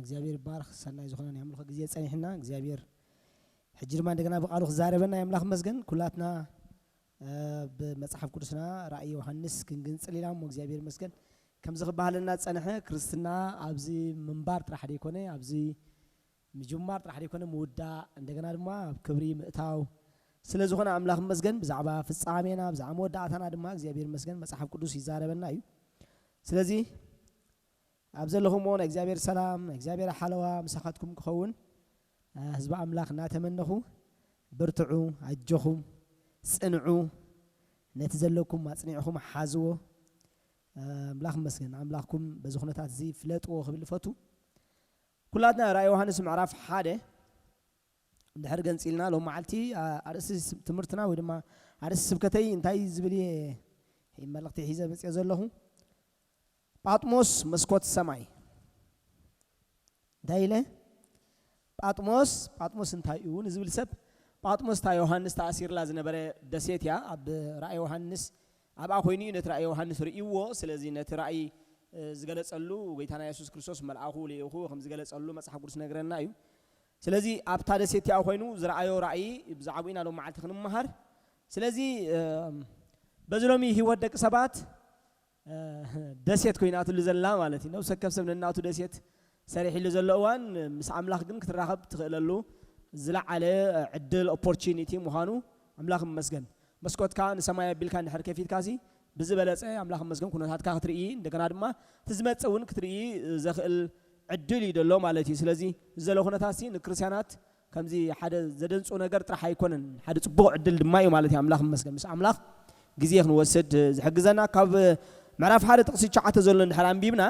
እግዚኣብሔር ይባርኽ። ሰናይ ዝኾነ ናይ ኣምልኾ ግዜ ጸኒሕና፣ እግዚኣብሔር ሕጂ ድማ እንደገና ብቃሉ ክዛረበና የምላኽ መስገን። ኩላትና ብመጽሓፍ ቅዱስና ራእይ ዮሃንስ ክንግንጽል ኢና እሞ እግዚኣብሔር ይመስገን። ከምዚ ክበሃለና ጸንሐ፣ ክርስትና ኣብዚ ምንባር ጥራሕ ደይኮነ፣ ኣብዚ ምጅማር ጥራሕ ደይኮነ፣ ምውዳእ፣ እንደገና ድማ ኣብ ክብሪ ምእታው ስለ ዝኾነ ኣምላኽ ይመስገን። ብዛዕባ ፍጻሜና፣ ብዛዕባ መወዳእታና ድማ እግዚኣብሔር ይመስገን መጽሓፍ ቅዱስ ይዛረበና እዩ። ስለዚ ኣብ ዘለኹምዎ ናይ እግዚኣብሔር ሰላም፣ ናይ እግዚኣብሔር ሓለዋ ምሳኻትኩም ክኸውን ህዝቢ ኣምላኽ እናተመነኹ፣ ብርትዑ፣ ኣጆኹም፣ ጽንዑ፣ ነቲ ዘለኩም ኣጽኒዕኹም ሓዝዎ። ኣምላኽ ይመስገን። ኣምላኽኩም በዚ ኩነታት እዚ ፍለጥዎ ክብል ይፈቱ። ኩላትና ራእይ ዮሃንስ ምዕራፍ ሓደ እንድሕር ገንጺልና ሎም መዓልቲ ኣርእስቲ ትምህርትና ወይ ድማ ኣርእስቲ ስብከተይ እንታይ ዝብል እየ መልእኽቲ ሒዘ መጽኦ ዘለኹ? ጳጥሞስ መስኮት ሰማይ። እንታይ ኢለ? ጳጥሞስ፣ ጳጥሞስ እንታይ እዩ ንዝብል ሰብ፣ ጳጥሞስ እታ ዮሃንስ ተኣሲርላ ዝነበረ ደሴት እያ። ኣብ ራእይ ዮሃንስ ኣብኣ ኮይኑ እዩ ነቲ ራእይ ዮሃንስ ርእይዎ። ስለዚ ነቲ ራእይ ዝገለጸሉ ጎይታና የሱስ ክርስቶስ መልኣኹ ልኢኹ ከም ዝገለጸሉ መጽሓፍ ቅዱስ ነግረና እዩ። ስለዚ ኣብታ ደሴት እቲኣ ኮይኑ ዝረኣዮ ራእይ ብዛዕባኡ ኢና ሎም መዓልቲ ክንመሃር። ስለዚ በዚ ሎሚ ህይወት ደቂ ሰባት ደሴት ኮይናትሉ ዘላ ማለት እዩ። ነብሰ ከብ ሰብ ነናቱ ደሴት ሰሪሕሉ ዘሎ እዋን ምስ ኣምላኽ ግን ክትራኸብ ትኽእለሉ ዝለዓለ ዕድል ኦፖርቹኒቲ ምዃኑ ኣምላኽ ይመስገን። መስኮትካ ንሰማይ ኣቢልካ እንድሕር ከፊትካሲ ብዝበለጸ ኣምላኽ ይመስገን ኩነታትካ ክትርኢ እንደገና ድማ እቲ ዝመጽእ እውን ክትርኢ ዘኽእል ዕድል እዩ ዘሎ ማለት እዩ። ስለዚ እዚ ዘሎ ኩነታትሲ ንክርስትያናት ከምዚ ሓደ ዘደንጹ ነገር ጥራሕ ኣይኮነን፣ ሓደ ጽቡቕ ዕድል ድማ እዩ ማለት እዩ። ኣምላኽ ይመስገን። ምስ ኣምላኽ ግዜ ክንወስድ ዝሕግዘና ካብ ምዕራፍ ሓደ ጥቕሲ ትሽዓተ ዘሎ እንድሕር ኣንቢብና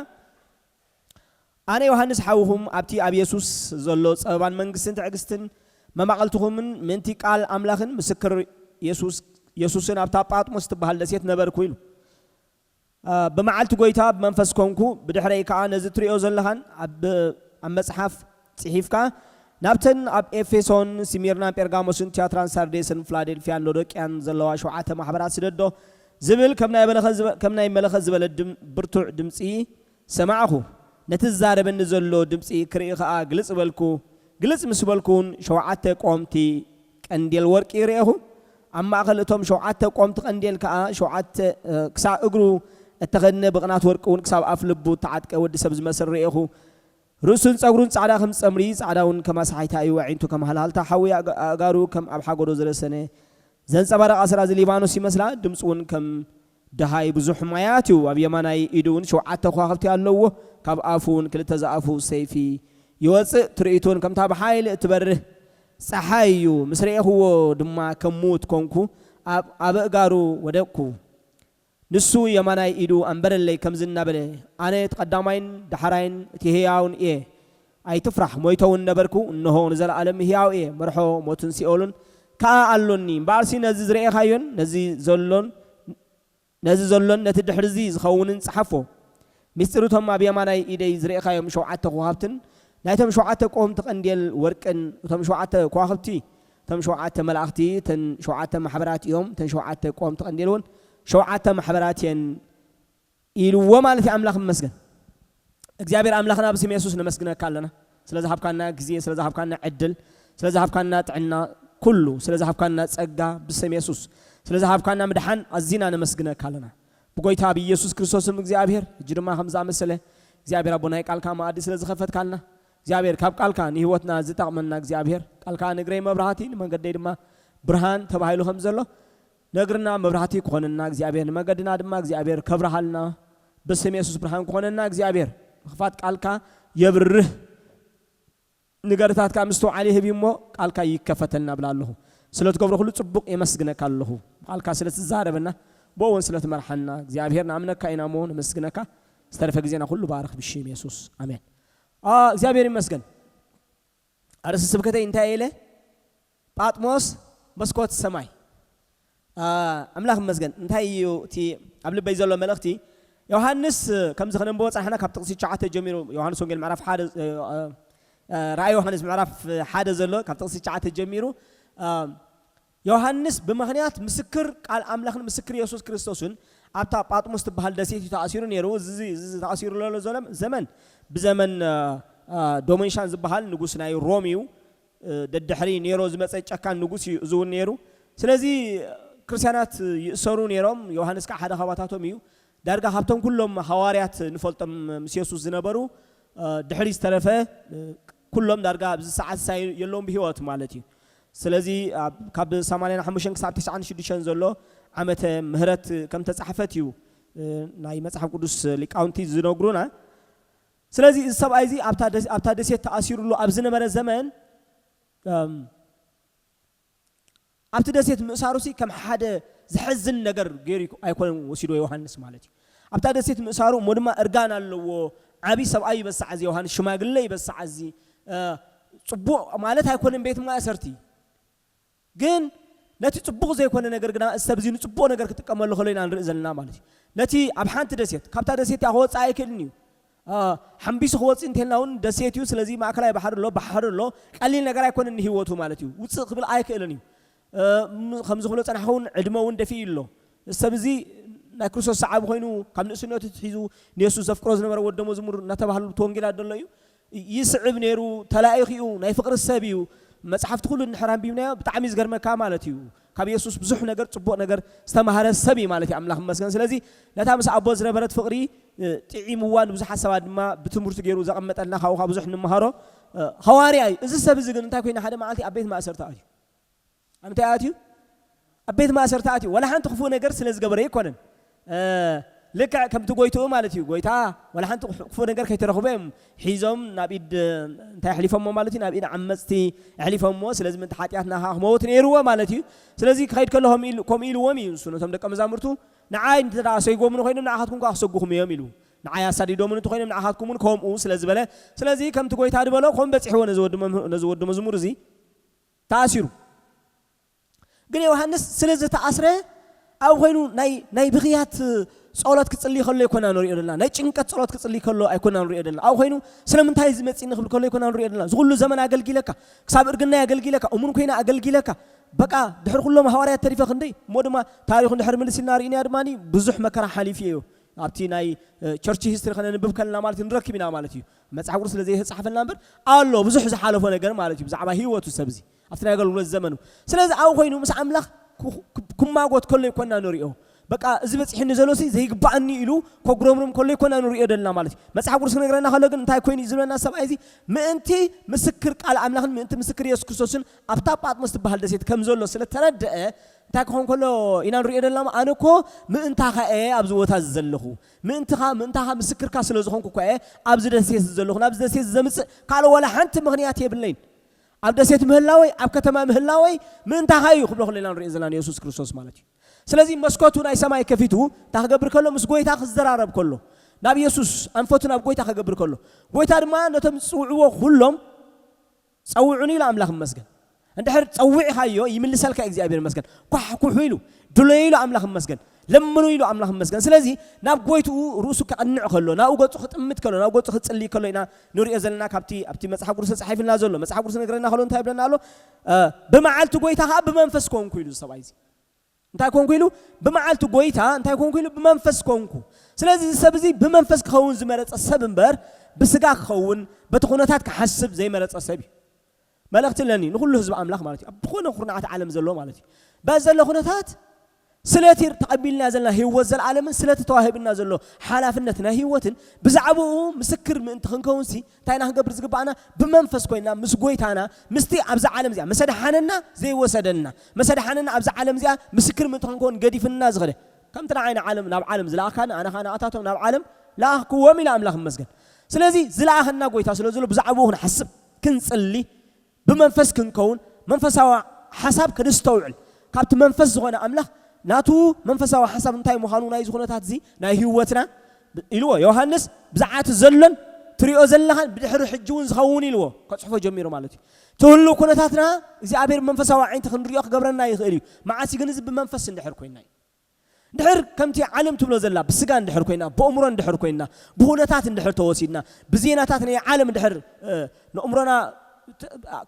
ኣነ ዮሃንስ ሓውኹም ኣብቲ ኣብ የሱስ ዘሎ ጸበባን መንግስትን ትዕግስትን መማቐልትኹምን ምእንቲ ቃል ኣምላኽን ምስክር የሱስ የሱስን ኣብታ ጳጥሞስ ትበሃል ደሴት ነበርኩ ኢሉ። ብመዓልቲ ጎይታ ብመንፈስ ኮንኩ፣ ብድሕረይ ከኣ ነዚ ትሪኦ ዘለኻን ኣብ ኣብ መጽሓፍ ጽሒፍካ ናብተን ኣብ ኤፌሶን፣ ስሚርናን ጴርጋሞስን፣ ትያትራን ሳርዴስን፣ ፍላዴልፍያን፣ ሎዶቅያን ዘለዋ ሸውዓተ ማሕበራት ስደዶ ዝብል ከም ናይ መለኸት ዝበ- ከም ናይ መለኸት ዝበለ ድም- ብርቱዕ ድምጺ ሰማዕኹ። ነቲ ዝዛረበኒ ዘሎ ድምጺ ክርኢ ኸኣ ግልጽ በልኩ። ግልጽ ምስ በልኩ እውን ሸውዓተ ቆምቲ ቀንዴል ወርቂ ርኤኹ። ኣብ ማእከል እቶም ሸውዓተ ቆምቲ ቀንዴል ከኣ ሸውዓተ ክሳዕ እግሩ እተኸድነ ብቕናት ወርቂ እውን ክሳብ ኣፍ ልቡ እተዓጥቀ ወዲ ሰብ ዝመስል ርኤኹ። ርእሱን ጸጉሩን ጻዕዳ ከም ጸምሪ፣ ጻዕዳ እውን ከም ኣስሓይታ እዩ። ኣዒንቱ ከም ሃልሃልታ ሓዊ፣ ኣእጋሩ ከም ኣብ ሓጎዶ ዝረሰነ ዘንጸባርቕ ኣስራዚ ሊባኖስ ይመስላ። ድምጹ እውን ከም ደሃይ ብዙሕ ማያት እዩ። ኣብ የማናይ ኢዱ እውን ሸውዓተ ከዋኽብቲ ኣለውዎ። ካብ ኣፉ እውን ክልተ ዝኣፉ ሰይፊ ይወጽእ። ትርኢቱ እውን ከምታ ብሓይሊ እትበርህ ጸሓይ እዩ። ምስ ረኤኽዎ ድማ ከም ምዉት ኮንኩ፣ ኣብ ኣእጋሩ ወደቅኩ። ንሱ የማናይ ኢዱ ኣንበረለይ፣ ከምዚ እናበለ፣ ኣነ እቲ ቀዳማይን ዳሕራይን እቲ ህያውን እየ። ኣይትፍራሕ፣ ሞይተ እውን ነበርኩ፣ እንሆ ንዘለኣለም ህያው እየ። መርሖ ሞትን ሲኦልን ከኣ ኣሎኒ። እምበኣርሲ ነዚ ዝረኤኻዮን ነዚ ዘሎን ነዚ ዘሎን ነቲ ድሕርዚ ዝኸውንን ጸሓፎ። ምስጢር እቶም ኣብ የማናይ ኢደይ ዝረኤኻዮም ሸውዓተ ኮኻብትን ናይቶም ሸውዓተ ቆምቲ ቀንዴል ወርቅን እቶም ሸውዓተ ኮዋኽብቲ እቶም ሸውዓተ መላእኽቲ እተን ሸውዓተ ማሕበራት እዮም። እተን ሸውዓተ ቆምቲ ቀንዴል እውን ሸውዓተ ማሕበራት እየን ኢልዎ ማለት እዩ። ኣምላኽ ይመስገን። እግዚኣብሔር ኣምላኽና ብስም የሱስ ነመስግነካ ኣለና። ስለ ዝሃብካና ግዜ፣ ስለ ዝሃብካና ዕድል፣ ስለ ዝሃብካና ጥዕና፣ ኩሉ ስለ ዝሃብካና ጸጋ ብስም የሱስ ስለ ዝሃብካና ምድሓን ኣዚና ነመስግነካ ኣለና። ብጎይታ ብኢየሱስ ክርስቶስም እግዚኣብሔር፣ ሕጂ ድማ ከም ዝኣመሰለ እግዚኣብሔር ኣቦ ናይ ቃልካ መኣዲ ስለ ዝኸፈትካልና እግዚኣብሔር፣ ካብ ቃልካ ንህይወትና ዝጠቕመና እግዚኣብሔር፣ ቃልካ ንእግረይ መብራህቲ ንመንገደይ ድማ ብርሃን ተባሂሉ ከም ዘሎ ነግርና መብራህቲ ክኾንና እግዚኣብሔር፣ ንመገድና ድማ እግዚኣብሔር ከብርሃልና፣ ብስም የሱስ ብርሃን ክኾነና እግዚኣብሔር ምኽፋት ቃልካ የብርህ። ንገርታትካ ምስትውዓል ይህብ እሞ ቃልካ ይከፈተልና ብላ ኣለኹ። ስለ ትገብሮ ኩሉ ጽቡቕ የመስግነካ ኣለኹ። ቃልካ ስለ ትዛረበና፣ ብኡ እውን ስለ ትመርሓና እግዚኣብሔር ንኣምነካ ኢና እሞ ነመስግነካ። ዝተረፈ ግዜና ኩሉ ባርኽ ብሽም የሱስ። ኣሜን። ኣ፣ እግዚኣብሔር ይመስገን። ኣርእስቲ ስብከተይ እንታይ ኢለ? ጳጥሞስ መስኮት ሰማይ። ኣ፣ ኣምላኽ ይመስገን። እንታይ እዩ እቲ ኣብ ልበይ ዘሎ መልእኽቲ? ዮሃንስ፣ ከምዚ ከነንብቦ ጸናሕና ካብ ጥቕሲ ትሽዓተ ጀሚሩ፣ ዮሃንስ ወንጌል ምዕራፍ ሓደ፣ እ፣ እ፣ ራእይ ዮሃንስ ምዕራፍ ሓደ ዘሎ ካብ ጥቕሲ ትሽዓተ ጀሚሩ፣ እ፣ ዮሃንስ ብምኽንያት ምስክር ቃል ኣምላኽን ምስክር የሱስ ክርስቶስን ኣብታ ጳጥሞስ ትበሃል ደሴት እዩ ተኣሲሩ ነይሩ። እዚ፣ እዚ ተኣሲሩ ዘሎ ዘለ-፣ ዘመን ብዘመን፣ እ፣ ዶመንሻን ዝበሃል ንጉስ ናይ ሮም እዩ። ደድሕሪ ኔሮ ዝመፀ ጨካን ንጉስ እዩ እዚ እውን ነይሩ። ስለዚ ክርስቲያናት ይእሰሩ ነይሮም። ዮሃንስ ከዓ ሓደ ካባታቶም እዩ። ዳርጋ ካብቶም ኩሎም ሃዋርያት ንፈልጦም ምስ የሱስ ዝነበሩ ድሕሪ ዝተረፈ ኩሎም ዳርጋ ኣብዚ ሰዓት ሳይ የለዎም ብህይወት ማለት እዩ። ስለዚ ካብ ሰማንያን ሓሙሽተን ክሳብ ተስዓን ሽዱሽተን ዘሎ ዓመተ ምህረት ከም ተፃሕፈት እዩ ናይ መፅሓፍ ቅዱስ ሊቃውንቲ ዝነግሩና። ስለዚ እዚ ሰብኣይ እዚ ኣብታ ደሴት ተኣሲሩሉ ኣብ ዝነበረ ዘመን ኣብቲ ደሴት ምእሳሩሲ ከም ሓደ ዘሕዝን ነገር ገይሩ ኣይኮነን ወሲዶ ዮሃንስ ማለት እዩ። ኣብታ ደሴት ምእሳሩ እሞ ድማ እርጋን ኣለዎ። ዓብዪ ሰብኣይ ይበሳዕ እዚ ዮሃንስ፣ ሽማግለ ይበሳዕ እዚ። ጽቡቕ ማለት ኣይኮነን ቤት ማእሰርቲ፣ ግን ነቲ ጽቡቕ ዘይኮነ ነገር ግና እዚ ሰብ እዚ ንጽቡቕ ነገር ክጥቀመሉ ከሎ ኢና ንርኢ ዘለና ማለት እዩ። ነቲ ኣብ ሓንቲ ደሴት ካብታ ደሴት እያ ክወፅእ ኣይክእልን እዩ። ሓምቢሱ ክወፅእ እንተልና እውን ደሴት እዩ። ስለዚ ማእከላይ ባሕሪ ኣሎ፣ ባሕሪ ኣሎ። ቀሊል ነገር ኣይኮነን ንህይወቱ ማለት እዩ። ውፅእ ክብል ኣይክእልን እዩ። ከምዚ ክብሎ ፀናሕከ እውን ዕድመ እውን ደፊኡ ኣሎ። ሰብ እዚ ናይ ክርስቶስ ሰዓቢ ኮይኑ ካብ ንእስነቱ ትሒዙ ንየሱስ ዘፍቅሮ ዝነበረ ወደ መዝሙር እናተባህሉ እቲ ወንጌላት ዘሎ እዩ። ይስዕብ ነይሩ፣ ተላኢኹ እዩ፣ ናይ ፍቕሪ ሰብ እዩ። መፅሓፍቲ ኩሉ እንድሕር ኣንቢብናዮ ብጣዕሚ እዩ ዝገርመካ ማለት እዩ። ካብ የሱስ ብዙሕ ነገር፣ ፅቡቕ ነገር ዝተማሃረ ሰብ እዩ ማለት እዩ። ኣምላኽ ይመስገን። ስለዚ ነታ ምስ ኣቦ ዝነበረት ፍቕሪ ጥዒምዋ፣ ንብዙሓት ሰባት ድማ ብትምህርቲ ገይሩ ዘቐመጠልና ካብኡ ካብ ብዙሕ እንመሃሮ ሃዋርያ እዩ። እዚ ሰብ እዚ ግን እንታይ ኮይኑ ሓደ መዓልቲ ኣብ ቤት ማእሰርቲ ኣትዩ። ኣብ እንታይ ኣትዩ? ኣብ ቤት ማእሰርቲ ኣትዩ። ዋላ ሓንቲ ክፉእ ነገር ስለ ዝገበረ ኣይኮነን። ልክዕ ከምቲ ጎይትኡ ማለት እዩ። ጎይታ ዋላ ሓንቲ ክፉእ ነገር ከይተረኽቡ እዮም ሒዞም ናብ ኢድ እንታይ ኣሕሊፎሞ ማለት እዩ? ናብ ኢድ ዓመፅቲ ኣሕሊፎሞ። ስለዚ ምእንቲ ሓጢኣትና ከዓ ክመውት ነይርዎ ማለት እዩ። ስለዚ ክኸይድ ከሎ ከምኡ ኢልዎም እዩ ንሱ ነቶም ደቀ መዛሙርቱ፣ ንዓይ እንተ ደኣ ሰይጎምኒ ኮይኖም ንዓኻትኩም ከዓ ክሰጉኹም እዮም ኢሉ። ንዓይ ኣሳዲዶምኒ እንተኮይኖም ንዓኻትኩም እውን ከምኡ ስለ ዝበለ፣ ስለዚ ከምቲ ጎይታ ዝበሎ ከም በፂሕዎ ነዚ ወዲ መዝሙር እዚ ተኣሲሩ። ግን ዮሃንስ ስለ ዝተኣስረ ኣብ ኮይኑ ናይ ብኽያት ጸሎት ክጽሊ ከሎ ኣይኮና ንሪኦ ዘለና። ናይ ጭንቀት ጸሎት ክጽሊ ከሎ ኣይኮና ንሪኦ ዘለና። ኣብ ኮይኑ ስለምንታይ እዚ መጺኒ ክብል ከሎ ኣይኮና ንሪኦ ዘለና። እዚ ኩሉ ዘመን ኣገልጊለካ፣ ክሳብ እርግናይ ኣገልጊለካ፣ እሙን ኮይነ ኣገልጊለካ፣ በቃ ድሕሪ ኩሎም ሃዋርያት ተሪፈ ክንደይ እሞ ድማ ታሪኹ ድሕሪ ምልስ ኢልና ርኢናዮ ድማ ብዙሕ መከራ ሓሊፉ እዩ። ኣብቲ ናይ ቸርች ሂስትሪ ከነንብብ ከለና ማለት ንረክብ ኢና ማለት እዩ። መጽሓፍ ቅዱስ ስለ ዘይተጻሕፈልና እምበር ኣሎ ብዙሕ ዝሓለፎ ነገር ማለት እዩ ብዛዕባ ህይወቱ ሰብ እዚ ኣብቲ ናይ ኣገልግሎት ዘመኑ። ስለዚ ኣብ ኮይኑ ምስ ኣምላኽ ክማጎት ከሎ ይኮና ንሪኦ። በቃ እዚ በፂሕኒ ዘሎሲ ዘይግባኣኒ ኢሉ ከጉረምርም ከሎ ይኮና ንሪኦ ደልና ማለት እዩ። መጽሓፍ ቅዱስ ክነግረና ከሎ ግን እንታይ ኮይኑ እዩ ዝብለና ሰብኣይ እዚ? ምእንቲ ምስክር ቃል ኣምላኽን ምእንቲ ምስክር የሱስ ክርስቶስን ኣብታ ጳጥሞስ ትበሃል ደሴት ከም ዘሎ ስለ ተረድአ እንታይ ክኾን ከሎ ኢና ንሪኦ ደልና? ኣነ እኮ ምእንታኻ እየ ኣብዚ ቦታ እዚ ዘለኹ። ምእንትኻ፣ ምእንታኻ ምስክርካ ስለ ዝኾንኩ እኳ እየ ኣብዚ ደሴት እዚ ዘለኹ። ናብዚ ደሴት እዚ ዘምጽእ ካልእ ዋላ ሓንቲ ምኽንያት የብለይን። ኣብ ደሴት ምህላወይ፣ ኣብ ከተማ ምህላወይ ምእንታኻ እዩ ክብሎ ከሎ ኢና ንሪኦ ዘለና ንየሱስ ክርስቶስ ማለት እዩ። ስለዚ መስኮቱ ናይ ሰማይ ከፊቱ እንታይ ክገብር ከሎ? ምስ ጎይታ ክዘራረብ ከሎ፣ ናብ የሱስ ኣንፈቱ ናብ ጎይታ ክገብር ከሎ፣ ጎይታ ድማ ነቶም ዝጽውዕዎ ኩሎም ጸውዑኒ ኢሉ ኣምላኽ ይመስገን። እንድሕር ጸዊዕኻዮ ይምልሰልካ እግዚኣብሔር ይመስገን። ኳሕኩሑ ኢሉ፣ ድለዩ ኢሉ ኣምላኽ ይመስገን። ለምኑ ኢሉ ኣምላኽ ይመስገን። ስለዚ ናብ ጎይትኡ ርእሱ ከቕንዕ ከሎ፣ ናብኡ ገጹ ክጥምት ከሎ፣ ናብ ገጹ ክጽልይ ከሎ ኢና ንሪኦ ዘለና ካብቲ ኣብቲ መጽሓፍ ቅዱስ ተጻሒፍልና ዘሎ። መጽሓፍ ቅዱስ ነገረና ከሎ እንታይ ይብለና ኣሎ? ብመዓልቲ ጎይታ ከኣ ብመንፈስ ኮንኩ ኢሉ እዚ ሰብኣይ እዚ። እንታይ ኮንኩ ኢሉ? ብመዓልቲ ጎይታ እንታይ ኮንኩ ኢሉ? ብመንፈስ ኮንኩ። ስለዚ እዚ ሰብ እዚ ብመንፈስ ክኸውን ዝመረጸ ሰብ እምበር ብስጋ ክኸውን በቲ ኩነታት ክሓስብ ዘይመረጸ ሰብ እዩ። መልእኽቲ ኣለኒ ንኹሉ ህዝቢ ኣምላኽ ማለት እዩ። ኣብ ዝኾነ ኩርናዓት ዓለም ዘሎ ማለት እዩ። በዚ ዘሎ ኩነታት ስለቲ ተቐቢልና ዘለና ህይወት ዘለኣለምን ስለቲ ተዋሂብና ዘሎ ሓላፍነት ናይ ህይወትን ብዛዕባኡ ምስክር ምእንቲ ክንከውንሲ እንታይ ኢና ክንገብር ዝግባኣና? ብመንፈስ ኮይና ምስ ጎይታና ምስቲ ኣብዚ ዓለም እዚኣ መሰድሓነና ዘይወሰደና መሰድሓነና ኣብዚ ዓለም እዚኣ ምስክር ምእንቲ ክንከውን ገዲፍና ዝኸደ ከምቲ ንዓይ ንዓለም ናብ ዓለም ዝለኣኻኒ ኣነ ኸኣ ንኣታቶም ናብ ዓለም ለኣኽክዎም ኢለ ኣምላኽ ይመስገን። ስለዚ ዝለኣኸና ጎይታ ስለ ዘሎ ብዛዕባኡ ክንሓስብ ክንጽሊ ብመንፈስ ክንከውን መንፈሳዊ ሓሳብ ክንስተውዕል ካብቲ መንፈስ ዝኾነ ኣምላኽ ናቱ መንፈሳዊ ሓሳብ እንታይ ምዃኑ ናይዚ ኩነታት እዚ ናይ ህይወትና ኢልዎ ዮሃንስ ብዛዕባ እቲ ዘሎን ትሪኦ ዘለኻን ብድሕሪ ሕጂ እውን ዝኸውን ኢልዎ ከፅሕፎ ጀሚሩ ማለት እዩ። ትህሉ ኩነታትና እግዚኣብሔር መንፈሳዊ ዓይንቲ ክንሪኦ ክገብረና ይኽእል እዩ። መዓሲ ግን እዚ ብመንፈስ እንድሕር ኮይና እዩ። እንድሕር ከምቲ ዓለም ትብሎ ዘላ ብስጋ እንድሕር ኮይና ብእምሮ እንድሕር ኮይና ብኩነታት እንድሕር ተወሲድና ብዜናታት ናይ ዓለም እንድሕር ንእምሮና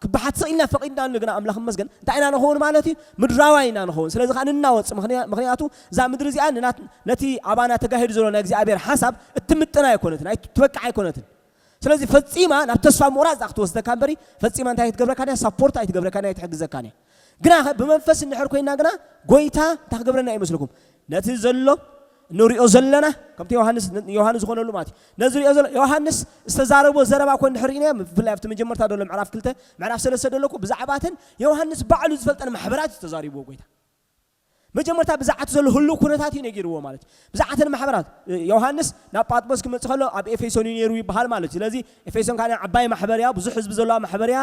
ክበሓት ስቕ ኢልና ፈቒድና ንግና ኣምላኽ መስገን እንታይ ኢና ንኸውን ማለት እዩ? ምድራዋይ ኢና ንኸውን። ስለዚ ከዓ ንናወፅ ምኽንያቱ እዛ ምድሪ እዚኣ ነቲ ኣባና ተጋሂዱ ዘሎ ናይ እግዚኣብሔር ሓሳብ እትምጥና ኣይኮነትን ኣይትበቅዕ ኣይኮነትን። ስለዚ ፈጺማ ናብ ተስፋ ምቑራጽ ክትወስደካ እምበሪ፣ ፈጺማ እንታይ ኣይትገብረካን እያ? ሳፖርት ኣይትገብረካን እያ፣ ኣይትሕግዘካን እያ። ግና ብመንፈስ እንድሕር ኮይና ግና፣ ጎይታ እንታይ ክገብረና ይመስለኩም? ነቲ ዘሎ ንሪኦ ዘለና፣ ከምቲ ዮሃንስ፣ ዮሃንስ ዝኾነሉ ማለት እዩ። ነዚ ሪኦ ዘሎ፣ ዮሃንስ ዝተዛረቦ ዘረባ እኮ እንድሕር ርኢና፣ ብፍላይ ኣብቲ መጀመርታ ዘሎ ምዕራፍ ክልተ፣ ምዕራፍ ሰለስተ ዘሎ እኮ ብዛዕባተን ዮሃንስ ባዕሉ ዝፈልጠን ማሕበራት እዩ ተዛሪብዎ ጎይታ። መጀመርታ ብዛዕት ዘሎ ህሉው ኩነታት እዩ ነጊርዎ ማለት እዩ። ብዛዕተን ማሕበራት፣ ዮሃንስ ናብ ጳጥሞስ ክመጽእ ከሎ ኣብ ኤፌሶን እዩ ነይሩ ይበሃል ማለት እዩ። ስለዚ ኤፌሶን ከዓ ዓባይ ማሕበር እያ፣ ብዙሕ ህዝቢ ዘለዋ ማሕበር እያ።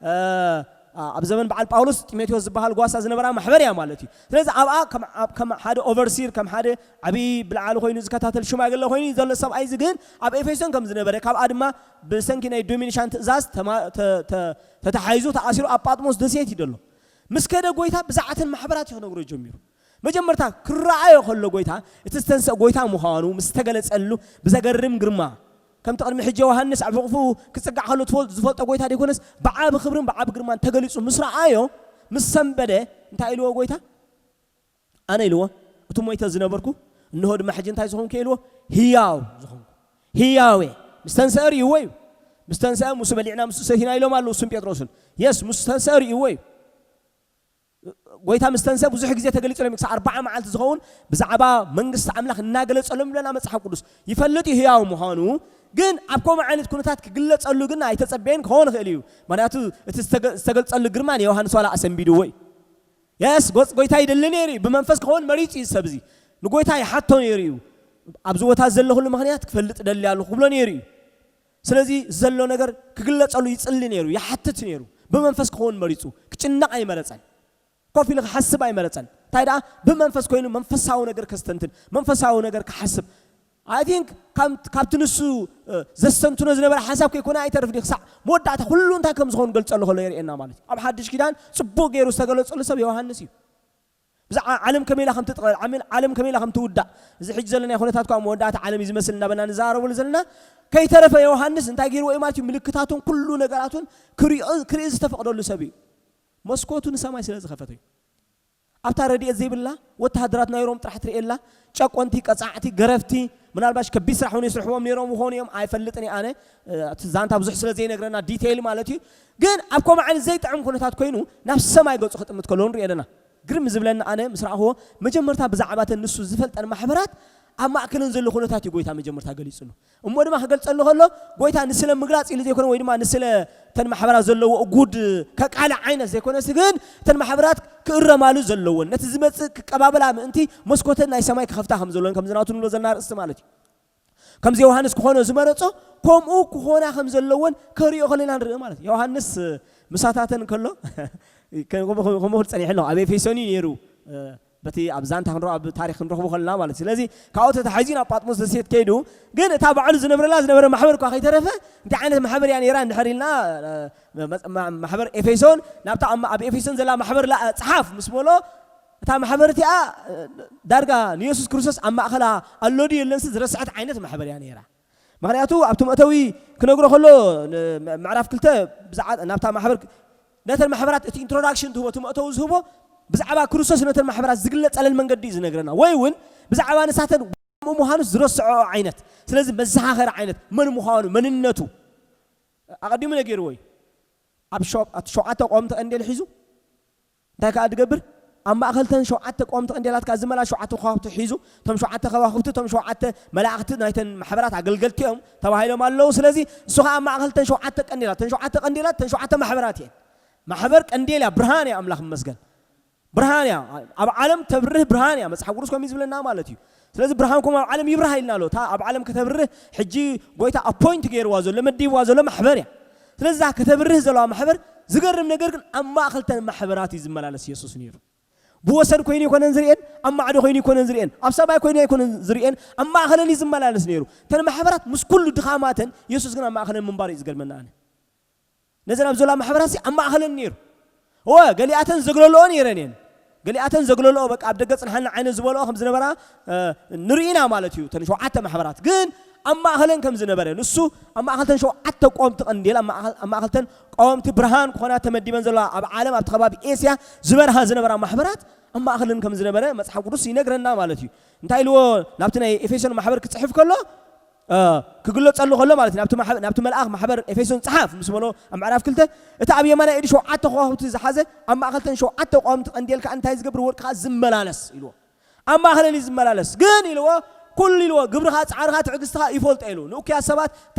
እ፣ ኣብ ዘመን በዓል ጳውሎስ ጢሞቴዎስ ዝበሃል ጓሳ ዝነበራ ማሕበር እያ ማለት እዩ። ስለዚ ኣብኣ ከም፣ ኣብ፣ ከም ሓደ ኦቨርሲር፣ ከም ሓደ ዓብዪ ብላዕሊ ኮይኑ ዝከታተል ሽማግለ ኮይኑ ዘሎ ሰብኣይ እዚ ግን ኣብ ኤፌሶን ከም ዝነበረ፣ ካብኣ ድማ ብሰንኪ ናይ ዶሚኒሻን ትእዛዝ ተማ-፣ ተ-፣ ተ-፣ ተታሓይዙ ተኣሲሩ ኣብ ጳጥሞስ ደሴት እዩ ዘሎ። ምስ ከደ ጎይታ ብዛዕተን ማሕበራት እዩ ክነግሮ ጀሚሩ። መጀመርታ ክረኣዮ ከሎ ጎይታ፣ እቲ ዝተንሰእ ጎይታ ምዃኑ ምስ ተገለጸሉ ብዘገርም ግርማ፣ ከምቲ ቅድሚ ሕጂ ዮሃንስ ኣብ ሕቑፉ ክጽጋዕ ከሎ ትፈል-፣ ዝፈልጦ ጎይታ ዘይኮነስ፣ ብዓቢ ክብርን ብዓቢ ግርማን ተገሊጹ ምስ ረኣዮ፣ ምስ ሰንበደ፣ እንታይ ኢልዎ ጎይታ? ኣነ ኢልዎ፣ እቲ ሞይተ ዝነበርኩ፣ እንሆ ድማ ሕጂ እንታይ ዝኾንኩ ኢልዎ? ህያው ዝኾንኩ። ህያው እየ። ምስ ተንሰአ ርእይዎ እዩ። ምስ ተንሰአ፣ ምስ በሊዕና፣ ምስ ሰቲና ኢሎም ኣለዉ፣ እሱን ጴጥሮስን። የስ፣ ምስ ተንሰአ ርእይዎ እዩ። ጎይታ ምስ ተንሰአ ብዙሕ ግዜ ተገሊጹሎም እዩ። ክሳብ ኣርባዓ መዓልቲ ዝኸውን ብዛዕባ መንግስቲ ኣምላኽ እናገለጸሎም ይብለና መጽሓፍ ቅዱስ። ይፈልጥ እዩ ህያው ምዃኑ፣ ግን ኣብ ከምኡ ዓይነት ኩነታት ክግለጸሉ ግን ኣይተጸበየን ክኸውን ይኽእል እዩ። ምኽንያቱ እቲ ዝተገ-፣ ዝተገልጸሉ ግርማ ንዮሃንስ ዋላ ኣሰንቢድዎ እዩ። የስ፣ ገጽ ጎይታ ይደሊ ነይሩ እዩ። ብመንፈስ ክኸውን መሪጹ እዩ ሰብ እዚ። ንጎይታ ይሓቶ ነይሩ እዩ። ኣብዚ ቦታ ዘለኹሉ ምኽንያት ክፈልጥ ደሊ ኣለኹ ክብሎ ነይሩ እዩ። ስለዚ ዘሎ ነገር ክግለጸሉ ይጽሊ ነይሩ፣ ይሓትት ነይሩ። ብመንፈስ ክኸውን መሪጹ፣ ክጭነቕ ኣይመረጸን። ኮፍ ኢሉ ክሓስብ ኣይመረጸን። እንታይ ደኣ ብመንፈስ ኮይኑ መንፈሳዊ ነገር ከስተንትን፣ መንፈሳዊ ነገር ክሓስብ። I think ካብ፣ ካብቲ ንሱ፣ እ፣ ዘስተንትኖ ዝነበረ ሓሳብ ከይኮነ ኣይተርፍን እዩ። ክሳዕ መወዳእታ ኩሉ እንታይ ከም ዝኾን ገልጸሉ ከሎ የርእየና ማለት እዩ። ኣብ ሓድሽ ኪዳን ጽቡቕ ገይሩ ዝተገለጸሉ ሰብ ዮሃንስ እዩ። ብዛዕባ ዓለም ከመይ ኢላ ከም ትጥቕለል፣ ዓለም፣ ዓለም ከመይ ኢላ ከም ትውዳእ፣ እዚ ሕጂ ዘለናዮ ኩነታት እኳ መወዳእታ ዓለም እዩ ዝመስል እናበልና ንዘራረበሉ ዘለና፣ ከይተረፈ ዮሃንስ እንታይ ገይርዎ እዩ ማለት እዩ? ምልክታቱን ኩሉ ነገራቱን ክሪኦ፣ ክርኢ ዝተፈቕደሉ ሰብ እዩ። መስኮቱ ንሰማይ ስለ ዝኸፈተ እዩ። ኣብታ ረድኤት ዘይብላ፣ ወተሃደራት ናይ ሮም ጥራሕ ትርእየላ፣ ጨቆንቲ፣ ቀጻዕቲ፣ ገረፍቲ፣ ምናልባሽ ከቢድ ስራሕ እውን ይስርሕዎም ነይሮም ይኾኑ እዮም፣ ኣይፈልጥን እየ ኣነ። እ፣ እቲ ዛንታ ብዙሕ ስለ ዘይነግረና፣ ዲቴይል ማለት እዩ። ግን ኣብ ከምኡ ዓይነት ዘይጥዕም ኩነታት ኮይኑ ናብ ሰማይ ገጹ ክጥምት ከሎ ንርኢ ኣለና። ግርም ዝብለኒ ኣነ ምስ ረኣኽዎ፣ መጀመርታ ብዛዕባ እተን ንሱ ዝፈልጠን ማሕበራት ኣብ ማእከለን ዘሎ ኩነታት እዩ ጎይታ መጀመርታ ገሊጹሉ። እሞ ድማ ክገልጸሉ ከሎ፣ ጎይታ ንስለ ምግላጽ ኢሉ ዘይኮነ፣ ወይ ድማ ንስለ እተን ማሕበራት ዘለዎ ጉድ ከቃልዕ ዓይነት ዘይኮነስ ግን፣ እተን ማሕበራት ክእረማሉ ዘለወን፣ ነቲ ዝመጽእ ክቀባበላ ምእንቲ መስኮተን ናይ ሰማይ ክኸፍታ ከም ዘለወን፣ ከምዚ ናቱ ንብሎ ዘለና ኣርእስቲ ማለት እዩ። ከምዚ ዮሃንስ ክኾኖ ዝመረጾ፣ ከምኡ ክኾና ከም ዘለወን ከርእዮ ከለና ንርኢ ማለት እዩ። ዮሃንስ ምሳታተን ከሎ፣ ከምኡ፣ ከምኡ ክብል ጸኒሑ ኣሎ። ኣብ ኤፌሶን እዩ ነይሩ። በቲ ኣብ ዛንታ ክንረኽቦ፣ ኣብ ታሪኽ ክንረኽቦ ከለና ማለት እዩ። ስለዚ ካብኡ ተታሒዙ ናብ ጳጥሞስ ደሴት ከይዱ፣ ግን እታ ባዕሉ ዝነብረላ ዝነበረ ማሕበር እኳ ከይተረፈ፣ እንታይ ዓይነት ማሕበር እያ ነይራ እንድሕር ኢልና፣ እ፣ መ-፣ መ-፣ ማሕበር ኤፌሶን፣ ናብታ ኣብ፣ ኣብ ኤፌሶን ዘላ ማሕበር ላ-፣ ጸሓፍ ምስ በሎ፣ እታ ማሕበር እቲኣ፣ እ፣ ዳርጋ ንየሱስ ክርስቶስ ኣብ ማእከላ ኣሎ ድዩ የለንስ ዝረስዐት ዓይነት ማሕበር እያ ነይራ። ምኽንያቱ ኣብቲ መእተዊ ክነግሮ ከሎ፣ ን-፣ ምዕራፍ ክልተ ብዛዕባ ናብታ ማሕበር፣ ነተን ማሕበራት እቲ ኢንትሮዳክሽን ትህቦ፣ እቲ መእተዊ ዝህቦ ብዛዕባ ክርስቶስ ነተን ማሕበራት ዝግለጸለን መንገዲ እዩ ዝነግረና። ወይ እውን ብዛዕባ ንሳተን ምዃኑ ዝረስዖ ዓይነት። ስለዚ መዘኻኸሪ ዓይነት መን ምዃኑ፣ መንነቱ ኣቐዲሙ ነጊርዎ እዩ። ኣብ ሸው-፣ ኣብ ሸውዓተ ቀወምቲ ቀንዴል ሒዙ እንታይ ከኣ ዝገብር? ኣብ ማእከል ተን ሸውዓተ ቀወምቲ ቀንዴላት ከኣ ዝመላ ሸውዓተ ከዋኽብቲ ሒዙ፣ እቶም ሸውዓተ ከዋኽብቲ፣ እቶም ሸውዓተ መላእኽቲ ናይተን ማሕበራት ኣገልገልቲ እዮም ተባሂሎም ኣለዉ። ስለዚ እሱ ከኣ ኣብ ማእከል ተን ሸውዓተ ቀንዴላት፣ ተን ሸውዓተ ቀንዴላት፣ ተን ሸውዓተ ማሕበራት እየን። ማሕበር ቀንዴል እያ፣ ብርሃን እያ፣ ኣምላኽ ይመስገን። ብርሃን እያ፣ ኣብ ዓለም ተብርህ ብርሃን እያ፣ መጽሓፍ ቅዱስ ከምኡ እዩ ዝብለና ማለት እዩ። ስለዚ ብርሃንኩም ኣብ ዓለም ይብርሃ ኢልና ኣሎ። እታ ኣብ ዓለም ከተብርህ ሕጂ ጎይታ ኣፖይንት ገይርዋ ዘሎ፣ መዲብዋ ዘሎ ማሕበር እያ። ስለዚ እዛ ከተብርህ ዘለዋ ማሕበር፣ ዝገርም ነገር ግን ኣብ ማእከል ተን ማሕበራት እዩ ዝመላለስ የሱስ ነይሩ። ብወሰን ኮይኑ ኣይኮነን ዝርእየን፣ ኣብ ማዕዶ ኮይኑ ኣይኮነን ዝርእየን፣ ኣብ ሰማይ ኮይኑ ኣይኮነን ዝርእየን፣ ኣብ ማእከለን እዩ ዝመላለስ ነይሩ። ተን ማሕበራት ምስ ኩሉ ድኻማተን የሱስ ግን ኣብ ማእከለን ምንባር እዩ ዝገርመና ኣነ። ነዘን ኣብ ዘለዋ ማሕበራት ሲ ኣብ ማእከለን ነይሩ። እወ፣ ገሊኣተን ዘግለልኦ ነይረን እየን። ገሊኣተን ዘግለልኦ፣ በቃ ኣብ ደገ ጽንሓና ዓይነት ዝበልኦ ከም ዝነበራ፣ እ፣ ንርኢ ኢና ማለት እዩ። እተን ሸውዓተ ማሕበራት ግን ኣብ ማእከለን ከም ዝነበረ፣ ንሱ ኣብ ማእከል ተን ሸውዓተ ቀወምቲ ቀንዴል፣ ኣብ ማእከል፣ ኣብ ማእከል ተን ቀወምቲ ብርሃን ክኾና ተመዲበን ዘለዋ ኣብ ዓለም፣ ኣብቲ ከባቢ ኤስያ ዝበርሃ ዝነበራ ማሕበራት ኣብ ማእከለን ከም ዝነበረ መጽሓፍ ቅዱስ ይነግረና ማለት እዩ። እንታይ ኢልዎ? ናብቲ ናይ ኤፌሶን ማሕበር ክጽሕፍ ከሎ፣ ክግለጸሉ ከሎ ማለት እዩ። ናብቲ መልኣኽ ማሕበር ኤፌሶን ጸሓፍ ምስ በሎ ኣብ ምዕራፍ ክልተ፣ እቲ ኣብ የማናይ ኢዱ ሸውዓተ ከዋኽብቲ ዝሓዘ፣ ኣብ ማእኸልተን ሸውዓተ ቀዋምቲ ቀንዲ ኢልካ እንታይ ዝገብር? ወርቂ ኸዓ ዝመላለስ ኢልዎ። ኣብ ማእኸለን እዩ ዝመላለስ። ግን ኢልዎ፣ ኩሉ ኢልዎ፣ ግብርኻ፣ ጻዕርኻ፣ ትዕግስትኻ ይፈልጦ ኢሉ። ንእኩያት ሰባት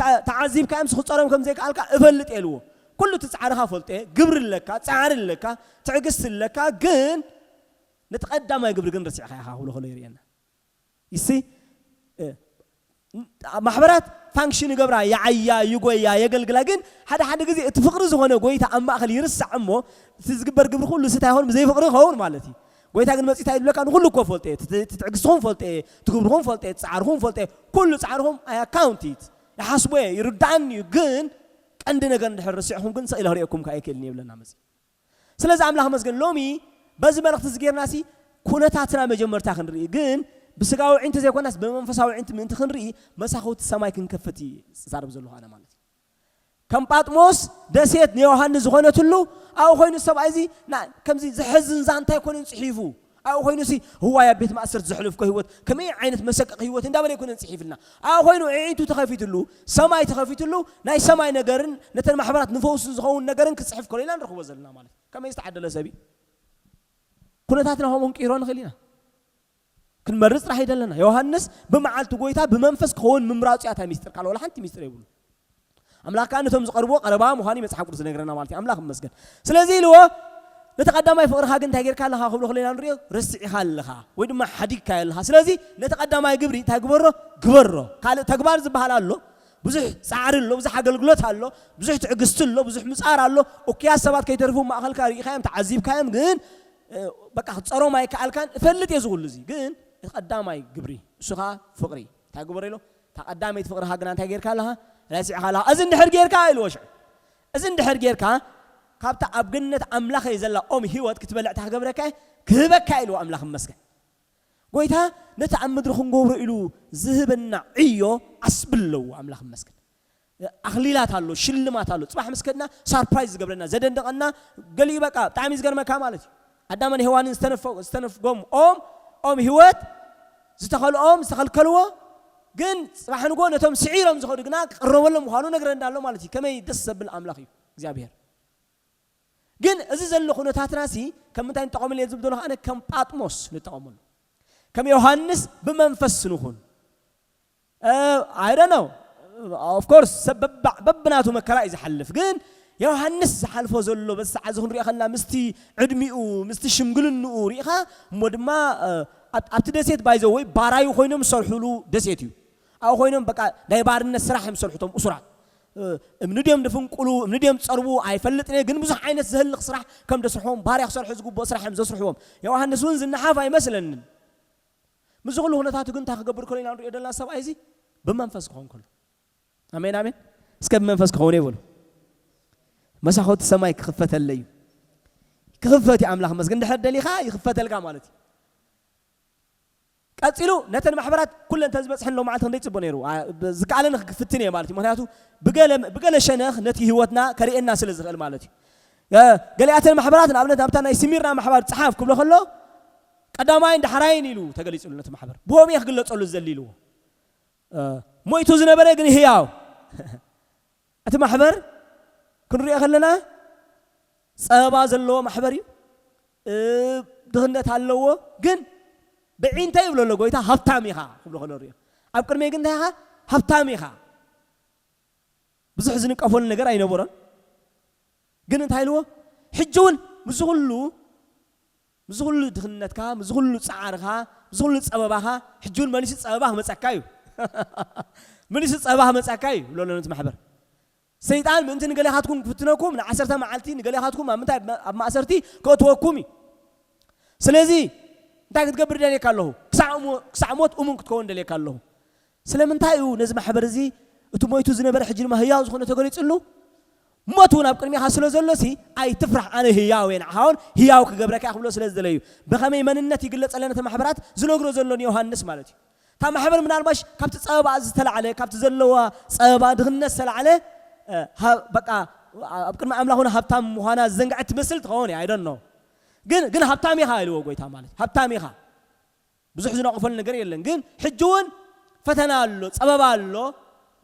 ተዓዚብካዮም ክጸሮም ከም ዘይከኣልካ እፈልጥ ኢልዎ። ኩሉ እቲ ጻዕርኻ ፈልጦ፣ ግብሪ ኣለካ፣ ጻዕሪ ኣለካ፣ ትዕግስቲ ኣለካ፣ ግን ነቲ ቀዳማይ ግብሪ ግን ረሲዕካ ኢኻ ክብሎ ከሎ ይርእየና። ይሲ ማሕበራት ፋንክሽን ይገብራ፣ ይዓያ፣ ይጎያ፣ የገልግላ። ግን ሓደ ሓደ ግዜ እቲ ፍቕሪ ዝኾነ ጎይታ ኣብ ማእኸል ይርሳዕ እሞ እቲ ዝግበር ግብሪ ኩሉ ስታይ ይኸውን፣ ብዘይ ፍቕሪ ይኸውን ማለት እዩ። ጎይታ ግን መጺእ እንታይ ይብለካ? ንኹሉ እኮ ፈልጠ፣ ትዕግስትኹም ፈልጠ፣ ትግብርኹም ፈልጠ፣ ጻዕርኹም ፈልጠ፣ ኩሉ ጻዕርኹም ኣይ ኣካውንት ይት ይሓስቦ እየ፣ ይርዳእኒ እዩ። ግን ቀንዲ ነገር እንድሕር ርሲዕኹም ግን ሰኢለ ክርእየኩም ከኣ ኣይክእልን እየ ይብለና መጺእ። ስለዚ ኣምላኽ መስገን ሎሚ በዚ መልእኽቲ እዚ ጌርና ሲ ኩነታትና መጀመርታ ክንርኢ፣ ግን ብስጋዊ ዕንቲ ዘይኮናስ ብመንፈሳዊ ዕንቲ ምእንቲ ክንርኢ መሳኹቲ ሰማይ ክንከፍት እዩ ዝዛረብ ዘለኹ ኣነ ማለት እዩ። ከም ጳጥሞስ ደሴት ንዮሃንስ ዝኾነትሉ ኣብኡ ኮይኑ ሰብኣይ እዚ ከምዚ ዘሕዝን ዛንታ ኣይኮነን ጽሒፉ። ኣብኡ ኮይኑ ሲ ህዋይ ኣብ ቤት ማእሰርቲ ዘሕለፍኮ ህይወት ከመይ ዓይነት መሰቀቕ ህይወት እንዳበለ ኣይኮነን ጽሒፍልና። ኣብኡ ኮይኑ ዕዒንቱ ተኸፊትሉ፣ ሰማይ ተኸፊትሉ፣ ናይ ሰማይ ነገርን ነተን ማሕበራት ንፈውሲ ዝኸውን ነገርን ክጽሕፍ ከሎ ኢና ንረኽቦ ዘለና ማለት እዩ። ከመይ ዝተዓደለ ሰብ እዩ። ኩነታትና ከምኡ ክንቅይሮ ንኽእል ኢና። ክንመርጽ ጥራሕ ኣይደለና። ዮሃንስ ብመዓልቲ ጎይታ ብመንፈስ ክኸውን ምምራጹ እያ እታ ሚስጥር፣ ካልእ ወላ ሓንቲ ሚስጥር የብሉ። ኣምላኽ ከኣ ነቶም ዝቐርብዎ ቀረባ ምዃኑ እዩ መጽሓፍ ቅዱስ ዝነግረና ማለት እዩ። ኣምላኽ ይመስገን። ስለዚ ኢልዎ፣ ነቲ ቀዳማይ ፍቕርኻ ግን እንታይ ጌርካ ኣለኻ ክብሎ ከለና ንሪኦ፣ ረሲዕኻ ኣለኻ ወይ ድማ ሓዲግካዮ ኣለኻ። ስለዚ ነቲ ቀዳማይ ግብሪ እንታይ ግበሮ? ግበሮ። ካልእ ተግባር ዝበሃል ኣሎ፣ ብዙሕ ጻዕሪ ኣሎ፣ ብዙሕ ኣገልግሎት ኣሎ፣ ብዙሕ ትዕግስቲ ኣሎ፣ ብዙሕ ምጻር ኣሎ። እኩያት ሰባት ከይተርፉ ማእኸልካ ርኢኻዮም፣ ተዓዚብካዮም፣ ግን በቃ ክትጸሮም ኣይከኣልካን። እፈልጥ እየ ዝኹሉ እዚ፣ ግን እቲ ቀዳማይ ግብሪ እሱ ኸኣ ፍቕሪ እንታይ ግበሮ ኢሎ? እታ ቀዳመይቲ ፍቕርኻ ግና እንታይ ጌርካ ኣለኻ? ረሲዕኻ ኣለኻ። እዚ እንድሕር ጌርካ ኢልዎ ሽዑ፣ እዚ እንድሕር ጌርካ ካብታ ኣብ ገነት ኣምላኸይ ዘላ ኦም ህይወት ክትበልዕ እታ ክገብረካ እየ፣ ክህበካ ኢልዎ ኣምላኽ ይመስገን። ጎይታ ነቲ ኣብ ምድሪ ክንገብሮ ኢሉ ዝህበና ዕዮ ዓስቢ ኣለዎ። ኣምላኽ ይመስገን። ኣኽሊላት ኣሎ፣ ሽልማት ኣሎ። ጽባሕ ምስ ከድና ሳርፕራይዝ ዝገብረና፣ ዘደንደቐና፣ ገሊኡ በቃ ብጣዕሚ ዝገርመካ ማለት እዩ። ኣዳምን ሄዋንን ዝተነፈ-፣ ዝተነፍጎም ኦም፣ ኦም ህይወት ዝተኸልኦም፣ ዝተኸልከልዎ፣ ግን ጽባሕ ንግሆ ነቶም ስዒሮም ዝኸዱ ግና ክቕረበሎም ምዃኑ ነግረና ኣሎ ማለት እዩ። ከመይ ደስ ዘብል ኣምላኽ እዩ እግዚኣብሔር። ግን እዚ ዘሎ ኩነታትና ሲ ከም ምንታይ ንጠቐመሉ እየ ዝብል ዘለኹ ኣነ? ከም ጳጥሞስ ንጠቐመሉ። ከም ዮሃንስ ብመንፈስ ንኹን። I don't know, of course ሰብ በባ-፣ በብናቱ መከራ እዩ ዝሓልፍ። ግን ዮሃንስ ዝሓልፎ ዘሎ በዚ ሰዓት እዚ ክንሪኦ ከለና ምስቲ ዕድሚኡ ምስቲ ሽምግልንኡ ሪኢኻ እሞ ድማ ኣብ-፣ ኣብቲ ደሴት ባይዘ ወይ ባራዩ ኮይኖም ዝሰርሕሉ ደሴት እዩ። ኣብኡ ኮይኖም በቃ ናይ ባርነት ስራሕ እዮም ዝሰርሑ እቶም እሱራት። እምኒ ድዮም ድፍንቁሉ፣ እምኒ ድዮም ጸርቡ ኣይፈልጥን እየ፣ ግን ብዙሕ ዓይነት ዘህልኽ ስራሕ ከም ደስርሕዎም፣ ባርያ ክሰርሑ ዝግብኦ ስራሕ እዮም ዘስርሕዎም። ዮሃንስ እውን ዝነሓፍ ኣይመስለንን። ምስዚ ኩሉ ኩነታቱ ግን እንታይ ክገብር ከሎ ኢና ንሪኦ ዘለና ሰብኣይ እዚ? ብመንፈስ ክኸውን ከሎ። ኣሜን፣ ኣሜን። እስከ ብመንፈስ ክኸውን ይበሉ። መሳኹቲ ሰማይ ክኽፈተለይ እዩ። ክኽፈት እዩ ኣምላኽ መስገን። እንድሕር ደሊኻ ይኽፈተልካ ማለት እዩ። ቀጺሉ ነተን ማሕበራት ኩለን ተዝበጽሐን ሎ መዓልቲ ክንደይ ጽቡቕ ነይሩ። አ-፣ ብ-፣ ዝከኣለኒ ክፍትን እየ ማለት እዩ። ምኽንያቱ ብገለ፣ ብገለ ሸነኽ ነቲ ህይወትና ከርእየና ስለ ዝኽእል ማለት እዩ። እ፣ ገሊኣተን ማሕበራት ንኣብነት ኣብታ ናይ ስሚርና ማሕበር ጸሓፍ ክብሎ ከሎ ቀዳማይን ዳሕራይን ኢሉ ተገሊጹሉ ነቲ ማሕበር። ብኦም እየ ክግለጸሉ ዝደሊ ኢልዎ። እ፣ ሞይቱ ዝነበረ ግን ህያው። እቲ ማሕበር ክንሪኦ ከለና ጸበባ ዘለዎ ማሕበር እዩ። እ፣ ድኽነት ኣለዎ፣ ግን ብዒንተ ይብሎ ኣሎ ጎይታ፣ ሃብታም ኢኻ ክብሎ ከሎ ንሪኦ። ኣብ ቅድመይ ግን እንታይ ኢኻ? ሃብታም ኢኻ። ብዙሕ ዝንቀፈሉ ነገር ኣይነበሮን። ግን እንታይ ኢልዎ? ሕጂ እውን ምስዚ ኩሉ፣ ምስዚ ኩሉ ድኽነትካ፣ ምስዚ ኩሉ ጻዕርኻ፣ ምስዚ ኩሉ ጸበባኻ፣ ሕጂ እውን መሊሱ ጸበባ ክመጸካ እዩ። መሊሱ ጸበባ ክመጸካ እዩ ይብሎ ኣሎ ነቲ ማሕበር። ሰይጣን ምእንቲ ንገሌኻትኩም ክፍትነኩም ንዓሰርተ መዓልቲ ንገሌኻትኩም ኣብ ምንታይ ኣብ ማእሰርቲ ከእትወኩም እዩ። ስለዚ እንታይ ክትገብር ደልየካ ኣለኹ? ክሳዕ እሞ-፣ ክሳዕ ሞት እሙን ክትከውን ደልየካ ኣለኹ። ስለምንታይ እዩ ነዚ ማሕበር እዚ እቲ ሞይቱ ዝነበረ ሕጂ ድማ ህያው ዝኾነ ተገሊጹሉ? ሞት እውን ኣብ ቅድሚኻ ስለ ዘሎ ሲ ኣይትፍራሕ፣ ኣነ ህያው እየ፣ ንዓኻ እውን ህያው ክገብረካ እየ ክብሎ ስለ ዝደለዩ። ብኸመይ መንነት ይግለጸለን እቲ ማሕበራት ዝነግሮ ዘሎ ንዮሃንስ ማለት እዩ። እታ ማሕበር ምናልባሽ ካብቲ ጸበባ ዝተላዕለ፣ ካብቲ ዘለዋ ጸበባ ድኽነት ዝተላዕለ፣ እ፣ ሃ-፣ በቃ ኣብ ቅድሚ ኣምላኽ እውን ሃብታም ምዃና ዝዘንግዐት ትመስል ትኸውን እያ፣ I don't know። ግን፣ ግን ሃብታም ኢኻ ኢልዎ ጎይታ ማለት፣ ሃብታም ኢኻ። ብዙሕ ዝነቕፈሉ ነገር የለን። ግን ሕጂ እውን ፈተና ኣሎ፣ ጸበባ ኣሎ።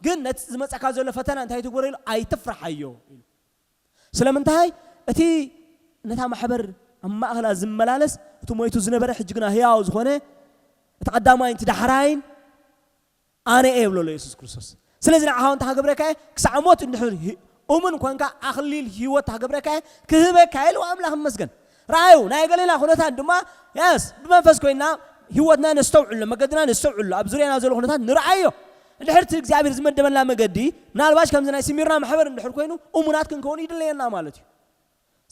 ግን ነቲ ዝመፀካ ዘሎ ፈተና እንታይ ትግበሮ ኢሉ? ኣይትፍርሓዮ ኢሉ። ስለምንታይ? እቲ ነታ ማሕበር ኣብ ማእኸላ ዝመላለስ፣ እቲ ሞይቱ ዝነበረ ሕጂ ግና ህያው ዝኾነ፣ እቲ ቀዳማይን እቲ ዳሕራይን ኣነ እየ ይብሎ ኣሎ የሱስ ክርስቶስ። ስለዚ ንዓኻ እንታይ ክገብረካ እየ? ክሳዕ ሞት እንድሕር ሂ- እሙን ኮንካ ኣኽሊል ህይወት ክገብረካ እየ፣ ክህበካ እየ ኢልዎ ኣምላኽ ይመስገን። ረኣዩ፣ ናይ ገሌና ኩነታት ድማ የስ ብመንፈስ ኮይና ህይወትና ነስተውዕሎ፣ መገድና ነስተውዕሎ፣ ኣብ ዙርያና ዘሎ ኩነታት ንርኣዮ። እንድሕር እቲ እግዚኣብሔር ዝመደበልና መገዲ ምናልባሽ ከምዚ ናይ ስሚርና ማሕበር እንድሕር ኮይኑ እሙናት ክንከውን ይድለየና ማለት እዩ።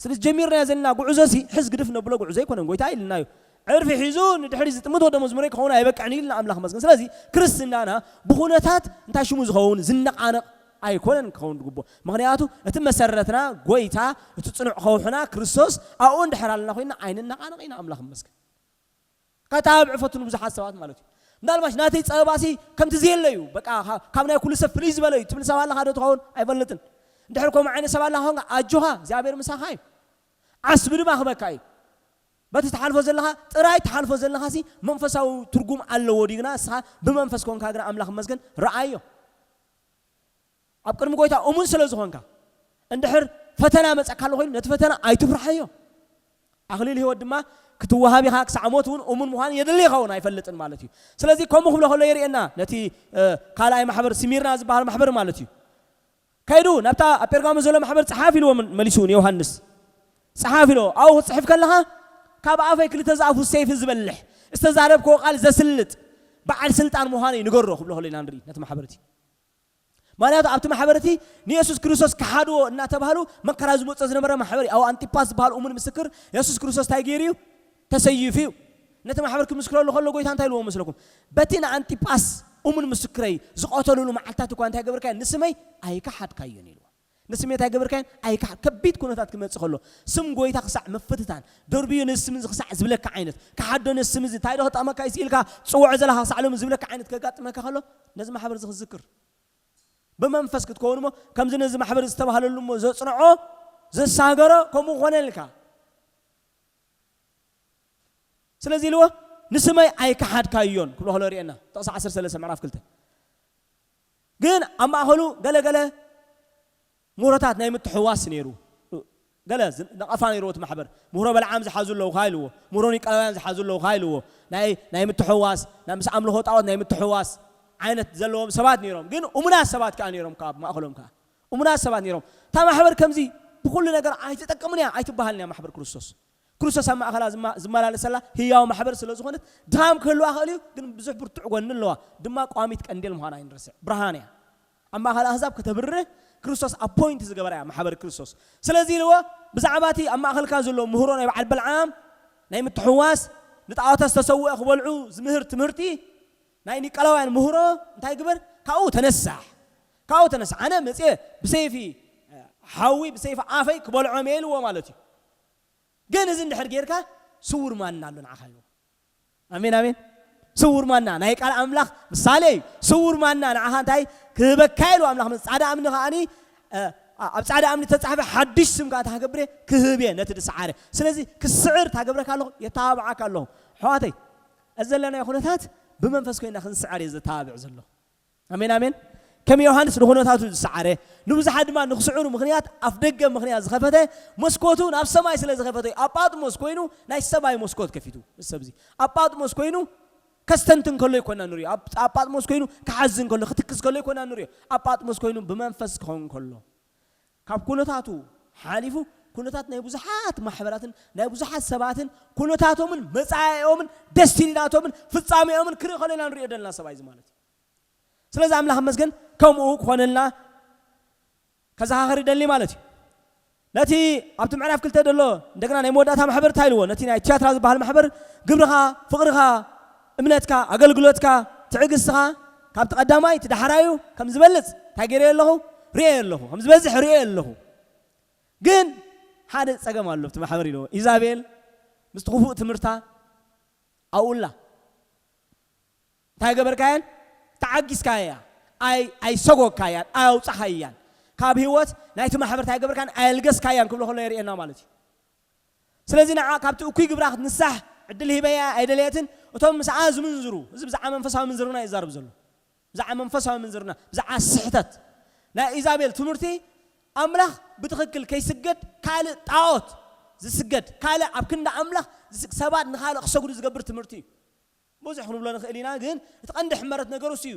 ስለዚ ጀሚርናዮ ዘለና ጉዕዞ ሲ ሕዝ ግድፍ ነብሎ ጉዕዞ ኣይኮነን። ጎይታ ኢልና እዩ ዕርፊ ሒዙ ንድሕሪ ዝጥምት ወደ መዝሙረ ክኸውን ኣይበቅዕን ኢልና ኣምላኽ መስገን። ስለዚ ክርስትናና ብኹነታት እንታይ ሽሙ ዝኸውን ዝነቓነቕ ኣይኮነን ክኸውን ዝግብኦ። ምኽንያቱ እቲ መሰረትና ጎይታ እቲ ጽኑዕ ከውሕና ክርስቶስ ኣብኡ እንድሕር ኣለና ኮይና ኣይንነቓነቕ ኢና ኣምላኽ መስገን። ከተባብዕ ፈትኑ ብዙሓት ሰባት ማለት እዩ። ምናልባሽ ናተይ ጸበባሲ ከምቲ ዘየለ እዩ። በቃ ካ- ካብ ናይ ኩሉ ሰብ ፍልይ ዝበለ እዩ ትብል ሰብ ኣለኻ ዶ ትኸውን? ኣይፈልጥን። እንድሕር ከምኡ ዓይነት ሰብ ኣለኻ ኾንካ ኣጆኻ እግዚኣብሔር ምሳኻ እዩ። ዓስቢ ድማ ክበካ እዩ። በቲ ትሓልፎ ዘለኻ ጥራይ ትሓልፎ ዘለኻ ሲ መንፈሳዊ ትርጉም ኣለዎ ድዩ ግና እስኻ ብመንፈስ ኮንካ ግና ኣምላኽ መስገን ረኣዮ። ኣብ ቅድሚ ጎይታ እሙን ስለ ዝኾንካ እንድሕር ፈተና መጸካ ኣሎ ኮይኑ ነቲ ፈተና ኣይትፍርሓዮ። ኣኽሊል ህይወት ድማ ክትወሃብ ኢኻ። ክሳዕ ሞት እውን እሙን ምዃን የድሊ ይኸውን ኣይፈልጥን ማለት እዩ። ስለዚ ከምኡ ክብሎ ከሎ የርእየና ነቲ ካልኣይ ማሕበር ስሚርና ዝበሃል ማሕበር ማለት እዩ። ከይዱ ናብታ ኣብ ጴርጋሞ ዘሎ ማሕበር ጸሓፍ ኢልዎ መሊሱ ንዮሃንስ ጸሓፍ ኢልዎ ኣብኡ ክትጽሕፍ ከለኻ ካብ ኣፈይ ክልተ ዝኣፉ ሰይፊ ዝበልሕ ዝተዛረብክዎ ቃል ዘስልጥ በዓል ስልጣን ምዃነይ ንገሮ ክብሎ ከሎ ኢና ንርኢ ነቲ ማሕበር እቲ። ማለት ኣብቲ ማሕበር እቲ ንየሱስ ክርስቶስ ክሓድዎ እናተባህሉ መከራ ዝመጾ ዝነበረ ማሕበር እዩ። ኣብ ኣንጢጳስ ዝበሃል እሙን ምስክር የሱስ ክርስቶስ እንታይ ገይሩ እዩ? ተሰይፉ እዩ። ነቲ ማሕበር ክምስክረሉ ከሎ ጎይታ እንታይ ኢልዎ መስለኩም? በቲ ንኣንጢጳስ እሙን ምስክረይ ዝቐተሉሉ መዓልታት እኳ እንታይ ገበርካዮ? ንስመይ ኣይከሓድካዮን ኢልዎ። ንስመይ እንታይ ገበርካዮን? ኣይከሓድ ከቢድ ኩነታት ክመጽእ ከሎ ስም ጎይታ ክሳዕ ምፍትታን ደርብዮ ነዚ ስም እዚ ክሳዕ ዝብለካ ዓይነት ክሓዶ ነዚ ስም እዚ እንታይ ዶ ክጠቕመካ እዩ ኢልካ ጽውዖ ዘለኻ ክሳዕ ሎሚ ዝብለካ ዓይነት ከጋጥመካ ከሎ ነዚ ማሕበር እዚ ክዝክር ብመንፈስ ክትከውን እሞ ከምዚ ነዚ ማሕበር ዝተባህለሉ እሞ ዘጽንዖ ዘሳገሮ ከምኡ ኮነልካ። ስለዚ ኢልዎ ንስመይ ኣይከሓድካዮን ክብሎ ከሎ ርእየና ጥቕሲ ዓሰርተ ሰለስተ ምዕራፍ ክልተ። ግን ኣብ ማእኸሉ ገለገለ ምህሮታት ናይ ምትሕዋስ ነይሩ። ገለ ዝ- ነቐፋ ነይርዎ እቲ ማሕበር። ምህሮ በልዓም ዝሓዙ ኣለዉ ካ ኢልዎ፣ ምህሮ ኒቀላውያን ዝሓዙ ኣለዉ ካ ኢልዎ፣ ናይ ናይ ምትሕዋስ ናይ ምስ ኣምልኾ ጣዖት ናይ ምትሕዋስ ዓይነት ዘለዎም ሰባት ነይሮም። ግን እሙናት ሰባት ከዓ ነይሮም፣ ካብ ማእኸሎም ከዓ እሙናት ሰባት ነይሮም። እታ ማሕበር ከምዚ ብኩሉ ነገር ኣይትጠቅምን እያ ኣይትበሃልን እያ ማሕበር ክርስቶስ። ክርስቶስ ኣብ ማእኸላ ዝማ- ዝመላለሰላ ህያው ማሕበር ስለ ዝኾነት ድኻም ክህልዋ ክእል እዩ፣ ግን ብዙሕ ብርቱዕ ጎኒ ኣለዋ። ድማ ቋሚት ቀንዴል ምዃና ኣይንርስዕ፣ ብርሃን እያ። ኣብ ማእኸል ኣህዛብ ከተብርህ ክርስቶስ ኣፖይንት ዝገበራ እያ ማሕበር ክርስቶስ። ስለዚ ኢልዎ ብዛዕባ እቲ ኣብ ማእኸልካ ዘሎ ምህሮ ናይ በዓል በልዓም ናይ ምትሕዋስ ንጣዖታት ዝተሰውአ ክበልዑ ዝምህር ትምህርቲ ናይ ኒቀላውያን ምህሮ እንታይ ግበር? ካብኡ ተነሳሕ፣ ካብኡ ተነሳሕ። ኣነ መፅየ ብሰይፊ ሓዊ ብሰይፊ ኣፈይ ክበልዖም እየ ኢልዎ ማለት እዩ። ግን እዚ እንድሕር ጌርካ ስውር ማና ኣሎ ንዓኻ ኢልዎ። ኣሜን ኣሜን። ስውር ማና ናይ ቃል ኣምላኽ ምሳሌ እዩ። ስውር ማና ንዓኻ እንታይ ክህበካ ኢሉ ኣምላኽ መ- ጻዕዳ እምኒ ከዓኒ እ፣ ኣብ ጻዕዳ እምኒ ተጻሕፈ ሓድሽ ስም ከዓ ታገብረ ክህብ እየ ነቲ ዝሰዓረ። ስለዚ ክስዕር ታገብረካ ኣለኹ፣ የተባብዓካ ኣለኹ። ኣሕዋተይ እዚ ዘለናዮ ኩነታት ብመንፈስ ኮይና ክንስዓር እየ ዘተባብዕ ዘለኹ። ኣሜን ኣሜን። ከም ዮሃንስ ንኩነታቱ ዝሰዓረ ንብዙሓት ድማ ንክስዕሩ ምኽንያት ኣፍ ደገ ምኽንያት ዝኸፈተ መስኮቱ ናብ ሰማይ ስለ ዝኸፈተ እዩ። ኣብ ጳጥሞስ ኮይኑ ናይ ሰማይ መስኮት ከፊቱ። ምስ ሰብዚ ኣብ ጳጥሞስ ኮይኑ ከስተንትን ከሎ ይኮና ንሪኦ። ኣብ ኣብ ጳጥሞስ ኮይኑ ክሓዝን ከሎ ክትክስ ከሎ ይኮና ንሪኦ። ኣብ ጳጥሞስ ኮይኑ ብመንፈስ ክኸውን ከሎ ካብ ኩነታቱ ሓሊፉ ኩነታት ናይ ብዙሓት ማሕበራትን ናይ ብዙሓት ሰባትን ኩነታቶምን መጻኢኦምን ደስቲኒ ናቶምን ፍጻሜኦምን ክርኢ ከሎ ኢና ንሪኦ ዘለና ሰብኣይ እዚ ማለት እዩ። ስለዚ ኣምላኽ መስገን ከምኡ ክኾነልና ከዘኻኸር ይደሊ ማለት እዩ። ነቲ ኣብቲ ምዕራፍ ክልተ ዘሎ እንደገና ናይ መወዳእታ ማሕበር እንታይ ኢልዎ? ነቲ ናይ ትያትራ ዝበሃል ማሕበር ግብርኻ፣ ፍቕርኻ፣ እምነትካ፣ ኣገልግሎትካ፣ ትዕግስትኻ ካብቲ ቀዳማይ እቲ ዳሕራዩ ከም ዝበልጽ እንታይ ገይረዮ ኣለኹ? ርእየ ኣለኹ። ከም ዝበዝሕ ርእየ ኣለኹ። ግን ሓደ ጸገም ኣሎ ኣብቲ ማሕበር ኢልዎ። ኢዛቤል ምስቲ ክፉእ ትምህርታ ኣብኡላ እንታይ ገበርካያን? ተዓጊስካያ፣ ኣይ ኣይሰጎግካያን፣ ኣይ ኣውጻኻያን። ካብ ህይወት ናይቲ ማሕበር እንታይ ገበርካን? ኣየልገስካያን ክብሎ ከሎ የርእየና ማለት እዩ። ስለዚ ንዓ ካብቲ እኩይ ግብራ ክትንሳሕ ዕድል ሂበያ ኣይደለየትን። እቶም ምስኣ ዝምንዝሩ፣ እዚ ብዛዕባ መንፈሳዊ ምንዝርና ይዛረብ ዘሎ። ብዛዕባ መንፈሳዊ ምንዝርና፣ ብዛዕባ ስሕተት። ናይ ኢዛቤል ትምህርቲ ኣምላኽ ብትኽክል ከይስገድ ካልእ ጣዖት ዝስገድ፣ ካልእ ኣብ ክንዲ ኣምላኽ ዝስ- ሰባት ንኻልእ ክሰግዱ ዝገብር ትምህርቲ እዩ። ብዙሕ ክንብሎ ንኽእል ኢና፣ ግን እቲ ቀንዲ ሕመረት ነገሩ እሱ እዩ።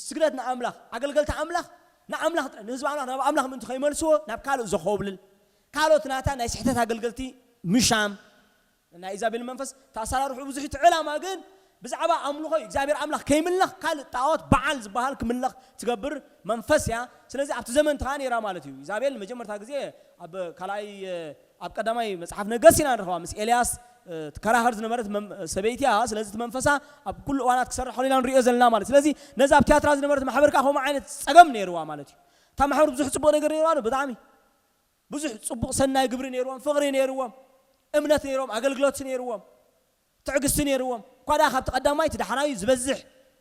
ስግደት ንኣምላኽ፣ ኣገልገልቲ ኣምላኽ ንኣምላኽ ጥራይ፣ ንህዝቢ ኣምላኽ ናብ ኣምላኽ ምእንቲ ከይመልስዎ ናብ ካልእ ዘኾብልል፣ ካልኦት ናታ ናይ ስሕተት ኣገልገልቲ ምሻም። ናይ ኢዛቤል መንፈስ ተኣሰራርሑ ብዙሕ እቲ ዕላማ ግን ብዛዕባ ኣምልኾ እዩ። እግዚኣብሔር ኣምላኽ ከይምለኽ ካልእ ጣዖት በዓል ዝበሃል ክምለኽ ትገብር መንፈስ እያ። ስለዚ ኣብቲ ዘመን ተኻ ነይራ ማለት እዩ። ኢዛቤል ንመጀመርታ ግዜ ኣብ ካልኣይ ኣብ ቀዳማይ መጽሓፍ ነገስ ኢና ንረኽባ። ምስ ኤልያስ ትከራኸር ዝነበረት ሰበይቲ እያ። ስለዚ እቲ መንፈሳ ኣብ ኩሉ እዋናት ክሰርሕ ከሎ ኢና ንሪኦ ዘለና ማለት። ስለዚ ነዛ ኣብ ትያትራ ዝነበረት ማሕበር ከዓ ከምኡ ዓይነት ጸገም ነይርዋ ማለት እዩ። እታ ማሕበር ብዙሕ ጽቡቕ ነገር ነይርዋ ዶ? ብጣዕሚ ብዙሕ ጽቡቕ ሰናይ ግብሪ ነይርዎም፣ ፍቕሪ ነይርዎም፣ እምነት ነይርዎም፣ ኣገልግሎት ነይርዎም፣ ትዕግስቲ ነይርዎም። እኳ ደኣ ካብቲ ቀዳማይ እቲ ዳሕራዩ ዝበዝሕ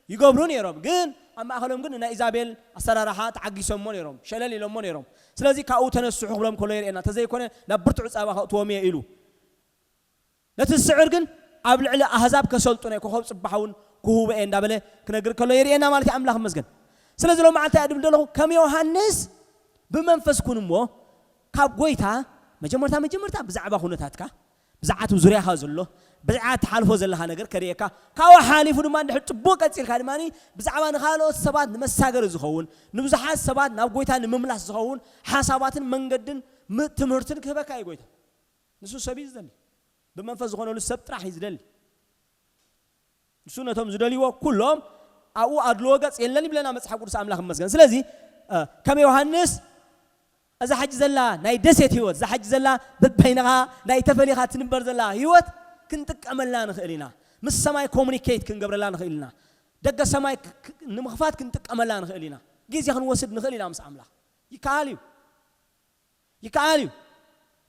ይገብሩ ነይሮም፣ ግን ኣብ ማእኸሎም ግን ናይ ኢዛቤል ኣሰራርሓ ተዓጊሶሞ ነይሮም፣ ሸለል ኢሎሞ ነይሮም። ስለዚ ካብኡ ተነስሑ ክብሎም ከሎ የርእየና፣ እንተዘይኮነ ናብ ብርቱዕ ጸባ ከእትዎም እየ ኢሉ። ነቲ ዝስዕር ግን ኣብ ልዕሊ ኣህዛብ ከሰልጥኖ እየ፣ ኮኸብ ጽባሕ እውን ክህቦ እየ እንዳበለ ክነግር ከሎ የርእየና ማለት እዩ። ኣምላኽ ይመስገን። ስለዚ ሎም መዓልቲ እያ ድብል ዘለኹ፣ ከም ዮሃንስ ብመንፈስ ኩን እሞ ካብ ጎይታ መጀመርታ መጀመርታ ብዛዕባ ኩነታትካ፣ ብዛዕባ እቲ ዙርያኻ ዘሎ፣ ብዛዕባ ትሓልፎ ዘለኻ ነገር ከርእየካ፣ ካብኡ ሓሊፉ ድማ እንድሕር ጽቡቕ ቀጺልካ ድማ ብዛዕባ ንኻልኦት ሰባት ንመሳገሪ ዝኸውን፣ ንብዙሓት ሰባት ናብ ጎይታ ንምምላስ ዝኸውን ሓሳባትን መንገድን ም- ትምህርትን ክህበካ እዩ ጎይታ። ንሱ ሰብ እዩ ዝደሊ። ብመንፈስ ዝኾነሉ ሰብ ጥራሕ እዩ ዝደሊ። ንሱ ነቶም ዝደልይዎ ኩሎም ኣብኡ ኣድልዎ ገጽ የለን ይብለና መጽሓፍ ቅዱስ። ኣምላኽ ይመስገን። ስለዚ እ፣ ከም ዮሃንስ እዛ ሕጂ ዘላ ናይ ደሴት ህይወት፣ እዛ ሕጂ ዘላ በበይንኻ ናይ ተፈሊኻ ትንበር ዘላ ህይወት ክንጥቀመላ ንኽእል ኢና። ምስ ሰማይ ኮሙኒኬት ክንገብረላ ንኽእል ኢና። ደገ ሰማይ ክ- ክ- ንምኽፋት ክንጥቀመላ ንኽእል ኢና። ግዜ ክንወስድ ንኽእል ኢና ምስ ኣምላኽ። ይከኣል እዩ። ይከኣል እዩ።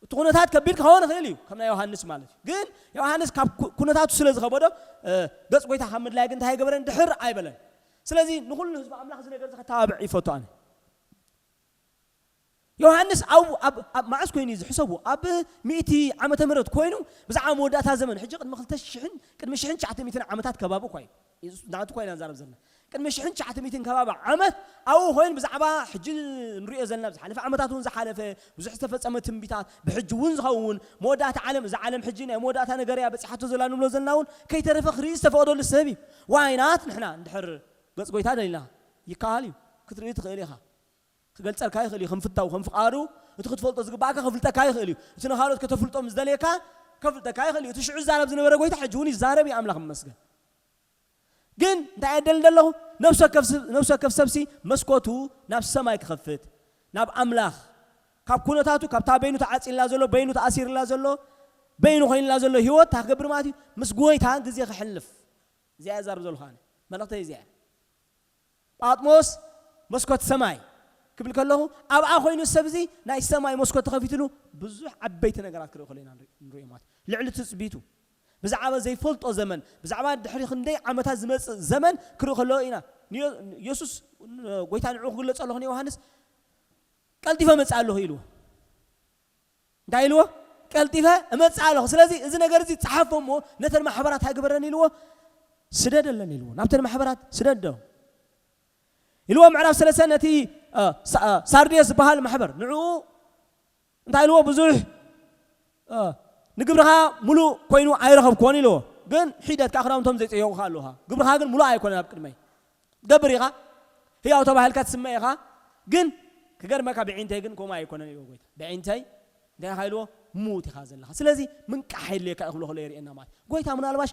እቲ ኩነታት ከቢድ ክኸውን ይኽእል እዩ፣ ከም ናይ ዮሃንስ ማለት እዩ። ግን ዮሃንስ ካብ ኩ- ኩነታቱ ስለ ዝኸበዶ እ፣ ገጽ ጎይታ ካብ ምድላይ ግን እንታይ ኣይገበረን? ድሕር ኣይበለን። ስለዚ ንኹሉ ህዝቢ ኣምላኽ እዚ ነገር እዚ ከተባብዕ ይፈቱ ኣነ። ዮሃንስ ኣብ ኣብ ኣብ መዓስ ኮይኑ እዩ ዝሕሰቡ? ኣብ ሚእቲ ዓመተ ምህረት ኮይኑ ብዛዕባ መወዳእታ ዘመን፣ ሕጂ ቅድሚ ክልተ ሽሕን ቅድሚ ሽሕን ትሽዓተ ሚእትን ዓመታት ከባቢ እኳ እዩ። የሱስ ንዓቱ እኳ ኢና ንዛረብ ዘለና። ቅድሚ ሽሕን ትሽዓተ ሚእትን ከባቢ ዓመት ኣብኡ ኮይኑ ብዛዕባ ሕጂ ንሪኦ ዘለና፣ ዝሓለፈ ዓመታት እውን ዝሓለፈ ብዙሕ ዝተፈጸመ ትንቢታት፣ ብሕጂ እውን ዝኸውን መወዳእታ ዓለም፣ እዛ ዓለም ሕጂ ናይ መወዳእታ ነገር እያ በጺሓቶ ዘላ ንብሎ ዘለና እውን ከይተረፈ ክርኢ ዝተፈቐደሉ ሰብ እዩ። ዋይናት ንሕና እንድሕር ገጽ ጎይታ ደሊና ይከኣል እዩ። ክትርኢ ትኽእል ኢኻ። ክገልጸልካ ይኽእል እዩ፣ ከም ፍታው፣ ከም ፍቓዱ እቲ ክትፈልጦ ዝግባእካ ከፍልጠካ ይኽእል እዩ። እቲ ንኻልኦት ከተፍልጦም ዝደልየካ ከፍልጠካ ይኽእል እዩ። እቲ ሽዑ ዝዛረብ ዝነበረ ጎይታ ሕጂ እውን ይዛረብ እዩ፣ ኣምላኽ ይመስገን። ግን እንታይ እየ ደሊ ዘለኹ? ነፍሲ ወከፍ ስ- ነፍሲ ወከፍ ሰብሲ መስኮቱ ናብ ሰማይ ክኸፍት፣ ናብ ኣምላኽ፣ ካብ ኩነታቱ፣ ካብታ በይኑ ተዓጺላ ዘሎ፣ በይኑ ተኣሲርላ ዘሎ፣ በይኑ ኮይንላ ዘሎ ህይወት እንታይ ክገብር ማለት እዩ? ምስ ጎይታ ግዜ ከሕልፍ። እዚኣ እየ ዛርብ ዘለኹ ኣነ። መልእኽተይ እዚኣ እያ። ጳጥሞስ መስኮት ሰማይ ክብል ከለኹ ኣብኣ ኮይኑ ሰብ እዚ ናይ ሰማይ መስኮት ተኸፊትሉ ብዙሕ ዓበይቲ ነገራት ክርኢ ከሎ ኢና ንርኢ- ንሪኦ ማለት እዩ። ልዕሊ ትጽቢቱ ብዛዕባ ዘይፈልጦ ዘመን፣ ብዛዕባ ድሕሪ ክንደይ ዓመታት ዝመጽእ ዘመን ክርኢ ከሎ ኢና። ንዮ- የሱስ ጎይታ ንዕኡ ክግለጸ ኣለኹ ንዮሃንስ ቀልጢፈ መጽእ ኣለኹ ኢልዎ። እንታይ ኢልዎ? ቀልጢፈ እመጽእ ኣለኹ። ስለዚ እዚ ነገር እዚ ጸሓፎ እሞ ነተን ማሕበራት ኣይግበረን ኢልዎ። ስደደለን ኢልዎ። ናብተን ማሕበራት ስደዶ ኢልዎ። ምዕራፍ ሰለስተ ነቲ እ፣ ሳ- እ፣ ሳርዴስ ዝበሃል ማሕበር ንዕኡ እንታይ ኢልዎ? ብዙሕ እ፣ ንግብርኻ ሙሉእ ኮይኑ ኣይረኸብኩዎን ኢልዎ። ግን ሒደት ከዓ ክዳውንቶም ዘይጸየቑኻ ኣለውኻ፣ ግብርኻ ግን ሙሉእ ኣይኮነን ኣብ ቅድመይ። ትገብር ኢኻ፣ ህያው ተባሂልካ ትስመ ኢኻ። ግን ክገርመካ ብዒንተይ ግን ከምኡ ኣይኮነን ኢልዎ ጎይታ። ብዒንተይ እንታይ ኢኻ ኢልዎ? ምዉት ኢኻ ዘለኻ። ስለዚ ምንቃሕ የድልየካ እዩ ክብሎ ከሎ የርእየና ማለት። ጎይታ ምናልባሽ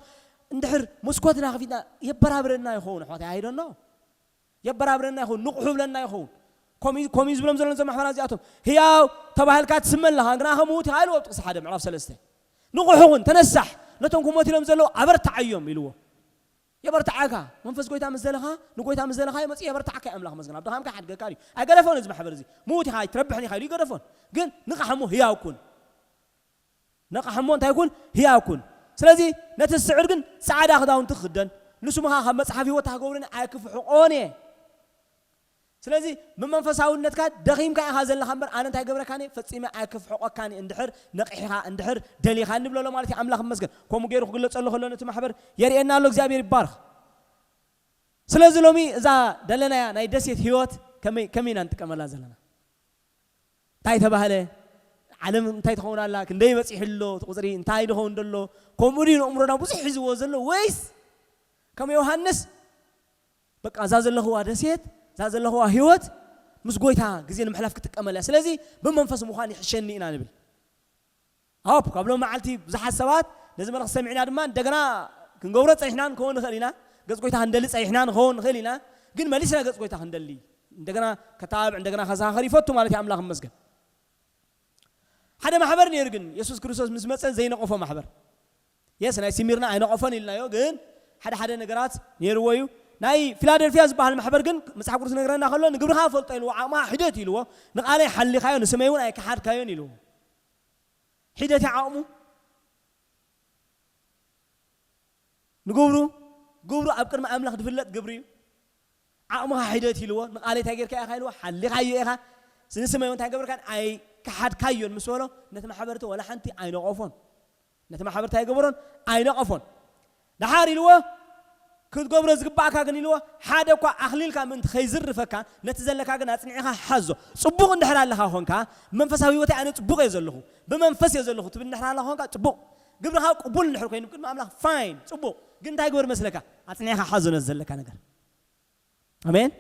እንድሕር መስኮትና ከፊትና የበራብረና ይኸውን ኣሕዋተይ፣ ኣይደኖ የበራብረና ይኸውን፣ ንቑሑ ብለና ይኸውን። ኮሚ- ኮሚ ዝብሎም ዘሎ ነዞም ኣሕዋትና እዚኣቶም ህያው ተባሂልካ ትስመ ኣለኻ፣ ግና ከምኡ ኢኻ ኢልዎ ኣብ ጥቕሲ ሓደ ምዕራፍ ሰለስተ። ንቑሑ እውን ተነሳሕ፣ ነቶም ክሞት ኢሎም ዘለዉ ኣበርትዓዮም ኢልዎ። የበርትዓካ መንፈስ ጎይታ ምስ ዘለኻ፣ ንጎይታ ምስ ዘለኻ ይመጽእ የበርትዓካ እዩ ኣምላኽ መስገን። ኣብ ድኻምካ ሓድገካ እዩ። ኣይገደፎን እዚ ማሕበር እዚ። ምዉት ኢኻ ኣይትረብሕን ኢኻ ኢሉ ይገደፎን። ግን ንቕሓ እሞ ህያው ኩን። ነቕሓ እሞ እንታይ ኩን? ህያው ኩን። ስለዚ ነቲ ዝስዕር ግን ጻዕዳ ክዳውንቲ ክኽደን፣ ንስምኻ ካብ መጽሓፍ ህይወት ክገብርን ኣይክፍሕቆን እየ። ስለዚ ብመንፈሳውነትካ ደኺምካ ኢኻ ዘለኻ እምበር፣ ኣነ እንታይ ገብረካን እየ? ፈጺመ ኣይክፍሕቆካን እየ። እንድሕር ነቒሕኻ፣ እንድሕር ደሊኻኒ ብለሎ ማለት እዩ። ኣምላኽ ይመስገን። ከምኡ ገይሩ ክግለጸሉ ከሎ ነቲ ማሕበር የርእየና ኣሎ። እግዚኣብሔር ይባርኽ። ስለዚ ሎሚ እዛ ደለናያ ናይ ደሴት ህይወት ከመይ ከመይ ኢና ንጥቀመላ ዘለና? እንታይ ተባህለ? ዓለም እንታይ ትኸውን ኣላ? ክንደይ በፂሑ ኣሎ እቲ ቁፅሪ? እንታይ ድኸውን ደሎ? ከምኡ ድዩ ንእምሮና ብዙሕ ሒዝዎ ዘሎ? ወይስ ከም ዮሃንስ በቃ እዛ ዘለኽዋ ደሴት፣ እዛ ዘለኽዋ ህይወት ምስ ጎይታ ግዜ ንምሕላፍ ክትጥቀመላ እያ። ስለዚ ብመንፈስ ምዃን ይሕሸኒ ኢና ንብል። ኣፕ ካብ ሎም መዓልቲ ብዙሓት ሰባት ነዚ መልእኽቲ ሰሚዕና ድማ እንደገና ክንገብሮ ጸኒሕና ንኸውን ንኽእል ኢና። ገጽ ጎይታ ክንደሊ ጸኒሕና ንኸውን ንኽእል ኢና። ግን መሊስና ገጽ ጎይታ ክንደሊ እንደገና ከተባብዕ እንደገና ከዘኻኸር ይፈቱ ማለት እዩ። ኣምላኽ ይመስገን። ሓደ ማሕበር ነይሩ ግን የሱስ ክርስቶስ ምስ መጸ ዘይነቐፎ ማሕበር። የስ ናይ ሲሚርና ኣይነቐፎን ኢልናዮ፣ ግን ሓደ ሓደ ነገራት ነይርዎ እዩ። ናይ ፊላደልፊያ ዝበሃል ማሕበር ግን መጽሓፍ ቅዱስ ነገረና ከሎ ንግብርኻ ፈልጦ ኢልዎ፣ ዓቕምኻ ሒደት ኢልዎ፣ ንቓለይ ሓሊኻዮ ንስመይ እውን ኣይከሓድካዮን ኢልዎ። ሒደት ዓቕሙ ንግብሩ ግብሩ ኣብ ቅድሚ ኣምላኽ ዝፍለጥ ግብሪ እዩ። ዓቕምኻ ሒደት ኢልዎ፣ ንቓለይ እንታይ ጌርካ ኢኻ ኢልዎ፣ ሓሊኻዮ ኢኻ። ንስመይ እውን እንታይ ገብርካን ኣይከሓድካዮን ምስ በሎ ነቲ ማሕበርቲ ወላ ሓንቲ ኣይነቐፎን። ነቲ ማሕበር እንታይ ገበሮን ኣይነቐፎን። ደሓር ኢልዎ ክትገብሮ ዝግባእካ ግን ኢልዎ ሓደ እኳ ኣኽሊልካ ምእንቲ ከይዝርፈካ ነቲ ዘለካ ግን ኣጽኒዕኻ ሓዞ። ጽቡቕ እንድሕር ኣለኻ ኾንካ መንፈሳዊ ህይወተይ ኣነ ጽቡቕ እየ ዘለኹ ብመንፈስ እየ ዘለኹ ትብል እንድሕር ኣለኻ ኾንካ ጽቡቕ ግብርኻ ቅቡል እንድሕር ኮይኑ ቅድሚ ኣምላኽ ፋይን ጽቡቕ ግን እንታይ ግበር መስለካ ኣጽኒዕኻ ሓዞ ነቲ ዘለካ ነገር ኣሜን።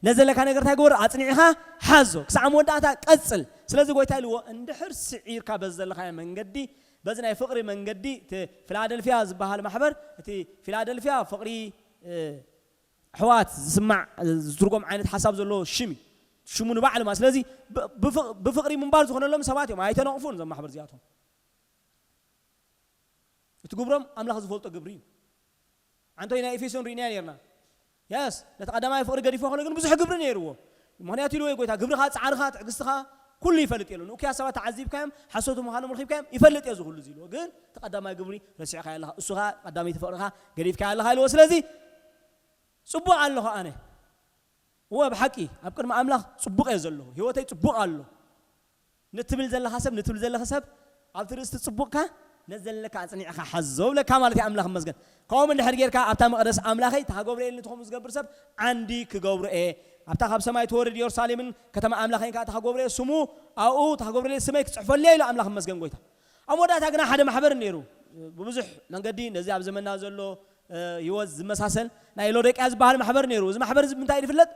ነዚ ዘለካ ነገር እንታይ ግበር ኣፅኒዕኻ ሓዞ ክሳዕ መወዳእታ ቀፅል። ስለዚ ጎይታ ኢልዎ እንድሕር ስዒርካ በዚ ዘለኻዮ መንገዲ በዚ ናይ ፍቕሪ መንገዲ እቲ ፊላደልፊያ ዝበሃል ማሕበር እቲ ፊላደልፊያ ፍቕሪ ኣሕዋት ዝስማዕ ዝትርጎም ዓይነት ሓሳብ ዘለዎ ሽም እዩ። ሽሙ ንባዕሉ ማለት ስለዚ ብፍቕሪ ምንባር ዝኾነሎም ሰባት እዮም ኣይተነቕፉን እዞም ማሕበር እዚኣቶም። እቲ ግብሮም ኣምላኽ ዝፈልጦ ግብሪ እዩ። ዓንቶይ ናይ ኤፌሶን ርኢናዮ ነርና። የስ ነቲ ቀዳማይ ፍቕሪ ገዲፎ ከሎ ግን ብዙሕ ግብሪ ነይርዎ። ምክንያቱ ኢልዎ ጎይታ ግብርኻ፣ ፃዕርኻ፣ ትዕግስትኻ ኩሉ ይፈልጥ የሎ። ንኡክያ ሰባት ተዓዚብካዮም ሓሶት ምዃኖም ረኺብካዮም ይፈልጥ እየ ዝኩሉ እዚ ኢልዎ። ግን እቲ ቀዳማይ ግብሪ ረሲዕካ ኣለኻ። እሱ ኸዓ ቀዳመይቲ ፍቕርኻ ገዲፍካ ኣለኻ ኢልዎ። ስለዚ ፅቡቕ ኣለኹ ኣነ እወ ብሓቂ ኣብ ቅድሚ ኣምላኽ ጽቡቕ እየ ዘለኹ፣ ህይወተይ ጽቡቕ ኣሎ ንትብል ዘለኻ ሰብ፣ ንትብል ዘለኺ ሰብ ኣብቲ ርእስቲ ጽቡቕካ ነዚ ዘለካ ኣጽኒዕኻ ሓዞ ብለካ ማለት እዩ። ኣምላኽ ይመስገን። ከምኡ እንድሕር ጌርካ ኣብታ መቕደስ ኣምላኸይ እታ ክገብሮ እየ ኢልኒ እቲ ከምኡ ዝገብር ሰብ ዓንዲ ክገብሮ እየ። ኣብታ ካብ ሰማይ ትወርድ ኢየሩሳሌምን ከተማ ኣምላኸይን ከኣ እታ ክገብሮ እየ ስሙ ኣብኡ እታ ክገብሮ እየ ስመይ ክጽሕፈሉ እየ ኢሉ ኣምላኽ ይመስገን ጎይታ። ኣብ መወዳእታ ግና ሓደ ማሕበር ነይሩ ብብዙሕ መንገዲ ነዚ ኣብ ዘመንና ዘሎ ህይወት ዝመሳሰል ናይ ሎዶቅያ ዝበሃል ማሕበር ነይሩ። እዚ ማሕበር እዚ ብምንታይ እዩ ዝፍለጥ?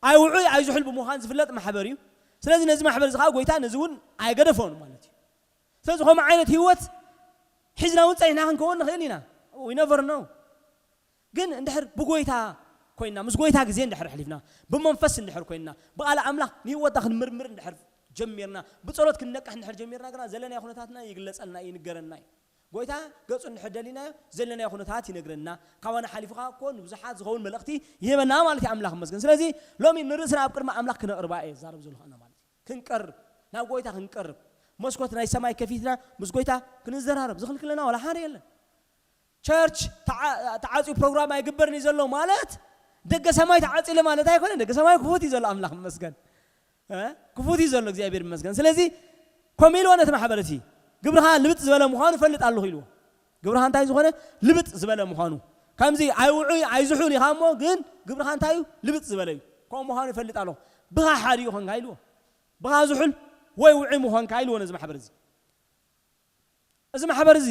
ኣይውዑይ ኣይዝሑል ብምዃን ዝፍለጥ ማሕበር እዩ። ስለዚ ነዚ ማሕበር እዚ ከዓ ጎይታ ነዚ እውን ኣይገደፎን ማለት እዩ። ስለዚ ከምኡ ዓይነት ህይወት ሒዝና እውን ፀኒሕና ክንከውን ንኽእል ኢና። We never know። ግን እንድሕር ብጎይታ ኮይና ምስ ጎይታ ግዜ እንድሕር ኣሕሊፍና ብመንፈስ እንድሕር ኮይና ብቃል ኣምላኽ ንህይወትና ክንምርምር እንድሕር ጀሚርና ብጸሎት ክንነቅሕ እንድሕር ጀሚርና ግና ዘለናዮ ኩነታትና ይግለጸልና እዩ፣ ይንገረና እዩ። ጎይታ ገጹ እንድሕር ደሊናዮ ዘለናዮ ኩነታት ይነግረና። ካባና ሓሊፉ ከዓ እኮ ንብዙሓት ዝኸውን መልእኽቲ ይህበና ማለት እዩ። ኣምላኽ ይመስገን። ስለዚ ሎሚ ንርእስና ኣብ ቅድሚ ኣምላኽ ክነቕርባ እየ ዝዛረብ ዘለኹ ኣነ ማለት እዩ። ክንቀርብ ናብ ጎይታ ክንቀርብ መስኮት ናይ ሰማይ ከፊትና ምስ ጎይታ ክንዘራረብ ዝኽልክለና ዋላ ሓደ የለን። ቸርች ተዓ- ተዓፅዩ ፕሮግራም ኣይግበርን እዩ ዘሎ ማለት ደገ ሰማይ ተዓፅለ ማለት ኣይኮነን። ደገ ሰማይ ክፉት እዩ ዘሎ። ኣምላኽ ይመስገን። እ? ክፉት እዩ ዘሎ እግዚኣብሔር ይመስገን። ስለዚ ከምኡ ኢልዎ ነቲ ማሕበር እቲ ግብርኻ ልብጥ ዝበለ ምዃኑ እፈልጥ ኣለኹ ኢልዎ። ግብርኻ እንታይ ዝኾነ ልብጥ ዝበለ ምዃኑ ከምዚ ኣይውዑይ ኣይዝሑል ኢኻ እሞ ግን ግብርኻ እንታይ እዩ ልብጥ ዝበለ እዩ። ከምኡ ምዃኑ እፈልጥ ኣለኹ። ብኻ ሓዲ ይኾንካ ኢልዎ። ብኻ ዝሑል ወይ ውዑይ ምዃንካ ኢልዎ ነዚ ማሕበር እዚ። እዚ ማሕበር እዚ